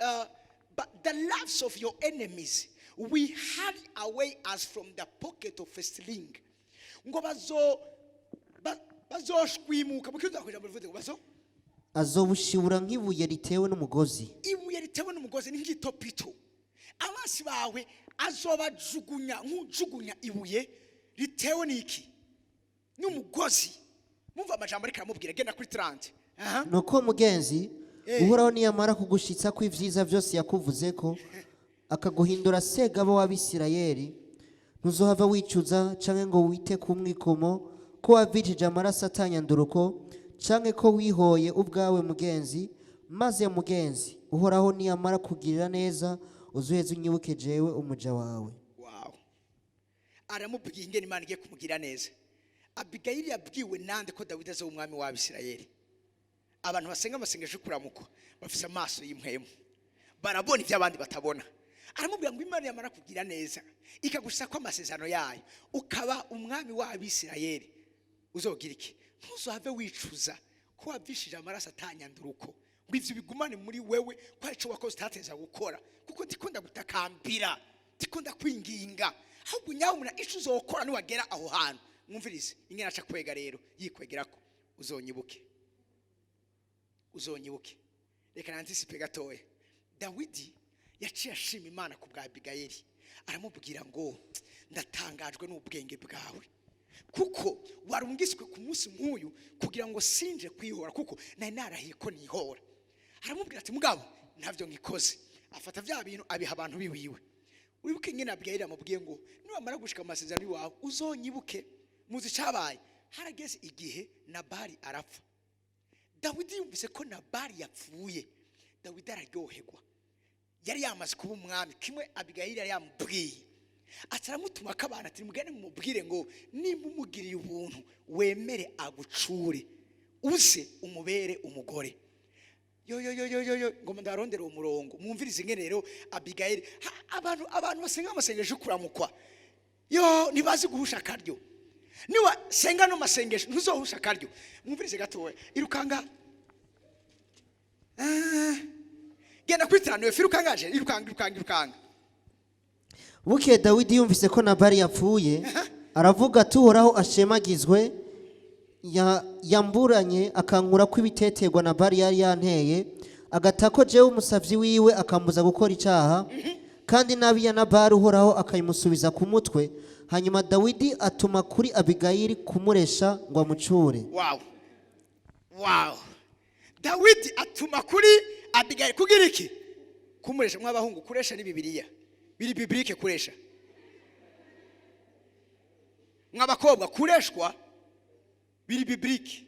but the loves of your enemies we hurry away as from the pocket of a sling. Ngo bazoshwimuka. Mu kirundi ijambo rivuze ngo bazo Azobushibura nk'ibuye ritewe n'umugozi. Ibuye ritewe n'umugozi, ni nk'itopito. Abansi bawe azobajugunya nk'ujugunya ibuye ritewe n'iki? N'umugozi. Mumva amajambo ariko aramubwira. Genda kuri 30, aha. Nuko mugenzi, Uhoraho niyamara kugushitsa ko ibyiza byose yakuvuze ko, akaguhindura segaba w'Abisirayeli, ntuzohava wicuza canke ngo wite ku mwikomo ko wavishije amaraso atanyanduruko, canke ko wihoye ubwawe, mugenzi. Maze mugenzi, Uhoraho niyamara kugirira neza, uzuheze unyibuke jewe umuja wawe. Wow! Aramubwiye ingene Imana igiye kumugira neza. Abigayili yabwiwe nande ko Dawidi azoba umwami w'Abisirayeli? Abantu basenga amasengesho yo kuramukwa bafise amaso y'impwemu, barabona ibyo abandi batabona. Aramubwira ngo Imana yamara kugira neza, ikagushitsa ko amasezerano yayo, ukaba umwami w'Abisirayeli, uzogira iki? Ntuzohave wicuza ko wavishije amaraso atanyanduruko, ngo ivyo bigumane muri wewe ko ari ico wakoze utateza gukora, kuko ndikunda gutakambira, ndikunda kwinginga. Ahubwo nyabuna ico uzokora niwagera aho hantu, mwumvirize ingene aca kwega rero, yikwegerako. Uzonyibuke, uzonyibuke. Reka nanticipe gatoya. Dawidi yaciye ashima Imana ku bwa Abigayeli, aramubwira ngo: "Ndatangajwe n'ubwenge bwawe, kuko warungiswe ku munsi nk'uyu kugira ngo sinje kwihora, kuko nari narahiye ko nihora." Aramubwira ati: "Mugabo ntabyo ngikoze." Afata bya bintu abiha abantu biwiwe. Wibuke ingene Abigayeli amubwiye ngo: "Niwamara gushika mu masezerano iwawe uzonyibuke." Muzi icyabaye? Harageze igihe Nabali arapfa. Dawidi yumvise ko Nabali yapfuye, Dawidi araryoherwa. Yari yamaze kuba umwami, kimwe Abigayili yari yamubwiye. Ati aramutuma ko abantu, ati: "Mugende mumubwire ngo nimba umugiriye ubuntu wemere agucure, uze umubere umugore." Yo yo yo yo yo yo, ngo ndarondere uwo murongo, mwumvirize ingene rero Abigayili. Abantu basenga amasengesho yo kuramukwa, yo, ntibazi guhusha akaryo. Niwa senga no masengesho ntuzohusha akaryo. Mwumvirize gatoya. Irukanga. Ah, genda kuri 39. Irukangaje, irukanga, irukanga, irukanga. Bukeye Dawidi yumvise ko Nabali yapfuye, aravuga ati: "Uhoraho ashemagizwe, yamburanye akankura ko ibiteterwa Nabali yari yanteye, agatako jewe umusavyi wiwe, akambuza gukora icaha, kandi nabi ya Nabali Uhoraho akayimusubiza ku mutwe." Hanyuma Dawidi atuma kuri Abigayili kumuresha ngo amucure. Wow! Dawidi atuma kuri Abigayili kugira iki? Kumuresha. Mw'abahungu, kuresha ni Bibiliya, biri biblique kuresha. Mw'abakobwa, kureshwa biri biblique.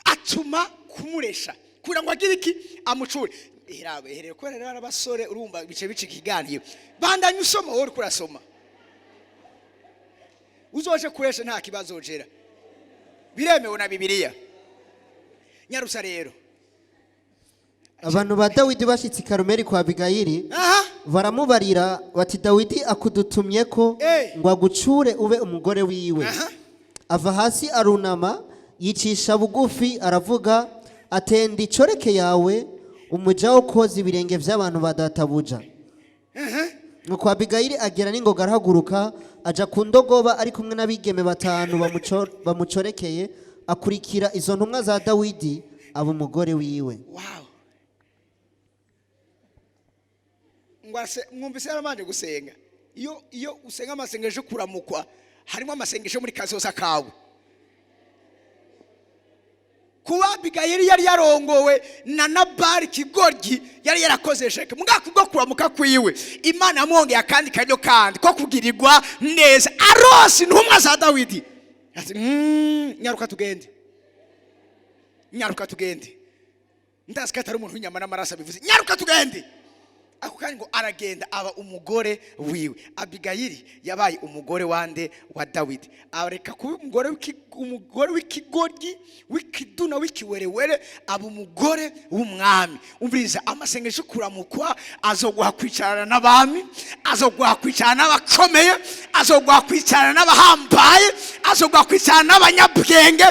Atuma kumuresha kugira ngo agire iki? Amucure. Herabe herere kubera rero abasore, urumva bice bice ikiganiro. Bandanye usoma, wowe uriko urasoma. Uzoje kuresha, nta kibazo jera, biremewe na Bibiliya. Nyarusa rero. Abantu ba Dawidi bashitse i Karumeli kwa Abigayili, baramubarira bati: "Dawidi akudutumye ko ngo agucure ube umugore wiwe." Ava hasi arunama, yicisha bugufi, aravuga atenda: "Icoreke yawe umuja wo koza ibirenge by'abantu ba databuja." Nuko Abigayili agera n'ingoga, arahaguruka, aja ku ndogoba ari kumwe n'abigeme batanu bamucorekeye, akurikira izo ntumwa za Dawidi, aba umugore wiwe. Wow! Ngo mwumvise yarabanje gusenga. Iyo usenga amasengesho yo kuramukwa, harimo amasengesho muri kazoza kawe. Kuba Abigayili yari yarongowe na Nabali kigoryi, yari yarakoze sheke, mugaka bwo kuramuka kwiwe, Imana yamwongeye akandi karyo kandi ko kugirirwa neza. Arose intumwa za Dawidi, ati: "Nyaruka tugende, nyaruka tugende. Ndazi ko atari umuntu w'inyama n'amaraso abivuze. Nyaruka tugende." Ako kanya ngo aragenda, aba umugore wiwe. Abigayili yabaye umugore wande? Wa Dawidi. Areka kuba umugore w'ikigoryi, w'ikiduna, w'ikiwerewere, aba umugore w'umwami. Umviriza, amasengesho kuramukwa azoguha kwicarana n'abami, azoguha kwicarana n'abakomeye, azoguha kwicarana n'abahambaye, azoguha kwicarana n'abanyabwenge,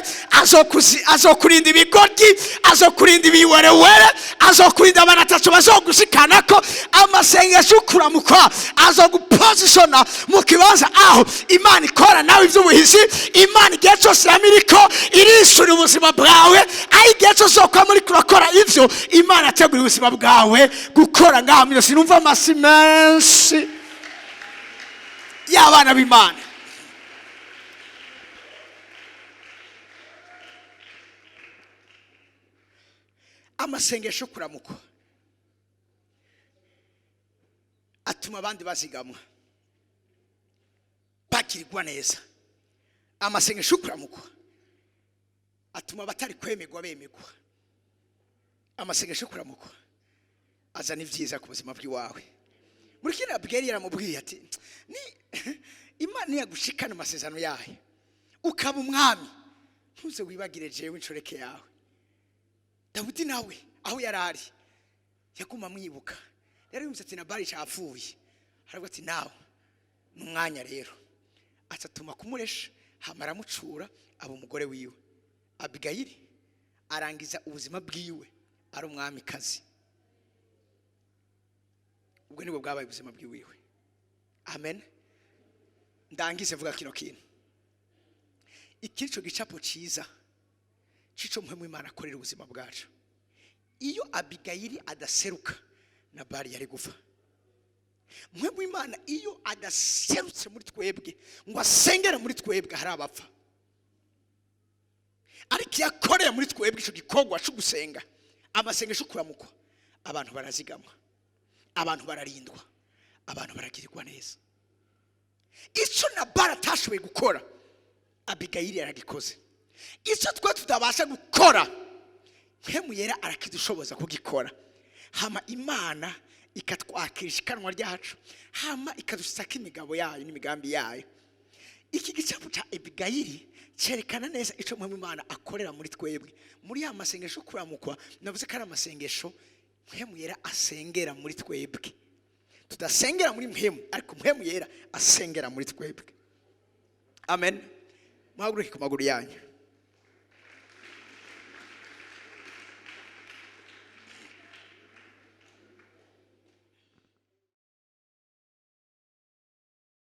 azokurinda ibigoryi, azokurinda ibiwerewere, azokurinda abantu atatu bazogushikanako. Amasengesho kuramukwa azogupositiona mu kibanza aho Imana ikora nawe iby'ubuhizi. Imana igihe cyose yama iriko irishura ubuzima bwawe, aho igihe cyose uzokuba muri kurakora ivyo Imana yateguriye ubuzima bwawe gukora ngaha muri yose. Numva amasi menshi y'abana b'Imana. Amasengesho kuramukwa atuma abandi bazigamwa, bakirirwa neza. Amasengesho kuramukwa atuma abatari kwemerwa bemerwa. Amasengesho kuramukwa azana ibyiza ku buzima bw'iwawe. Muri kino, Abigayili yaramubwiye ati: "Ni Imana yagushikana amasezerano yayo ukaba umwami, ntuze wibagire jewe inshoreke yawe." Dawidi nawe aho yari ari yaguma amwibuka. Rero yumvise ati Nabali yapfuye, aravuga ati: "Nawe ni umwanya rero." Atatuma kumuresha, hama aramucura, aba umugore wiwe. Abigayili arangiza ubuzima bwiwe ari umwamikazi. Ubwo nibwo bwabaye ubuzima bwiwiwe. Amen. Ndangize vuga kino kintu. Iki nico gicapo ciza cico Mpwemu Imana akorera ubuzima bwacu. Iyo Abigayili adaseruka, Nabali yari gupfa. Mpwemu Imana iyo adaserutse muri twebwe ngo asengere muri twebwe, hari abapfa. Ariko iyo akoreye muri twebwe icyo gikorwa cyo gusenga, amasengesho, kuramukwa, abantu barazigamwa, abantu bararindwa, abantu baragirirwa neza. Icyo Nabali atashoboye gukora, Abigayili yaragikoze. Icyo twe tutabasha gukora, Mpwemu Yera arakidushoboza kugikora, hama Imana ikatwakirisha ikanwa ryacu, hama ikadusaka imigabo yayo n'imigambi yayo. Iki gicapu cya Abigayili cyerekana neza icyo Mpwemu Imana akorera muri twebwe muri ya masengesho kuramukwa. Navuze ko ari amasengesho Mpwemu Yera asengera muri twebwe. Tudasengera muri Mpwemu, ariko Mpwemu Yera asengera muri twebwe. Amen. Muhaguruke ku maguru yanyu.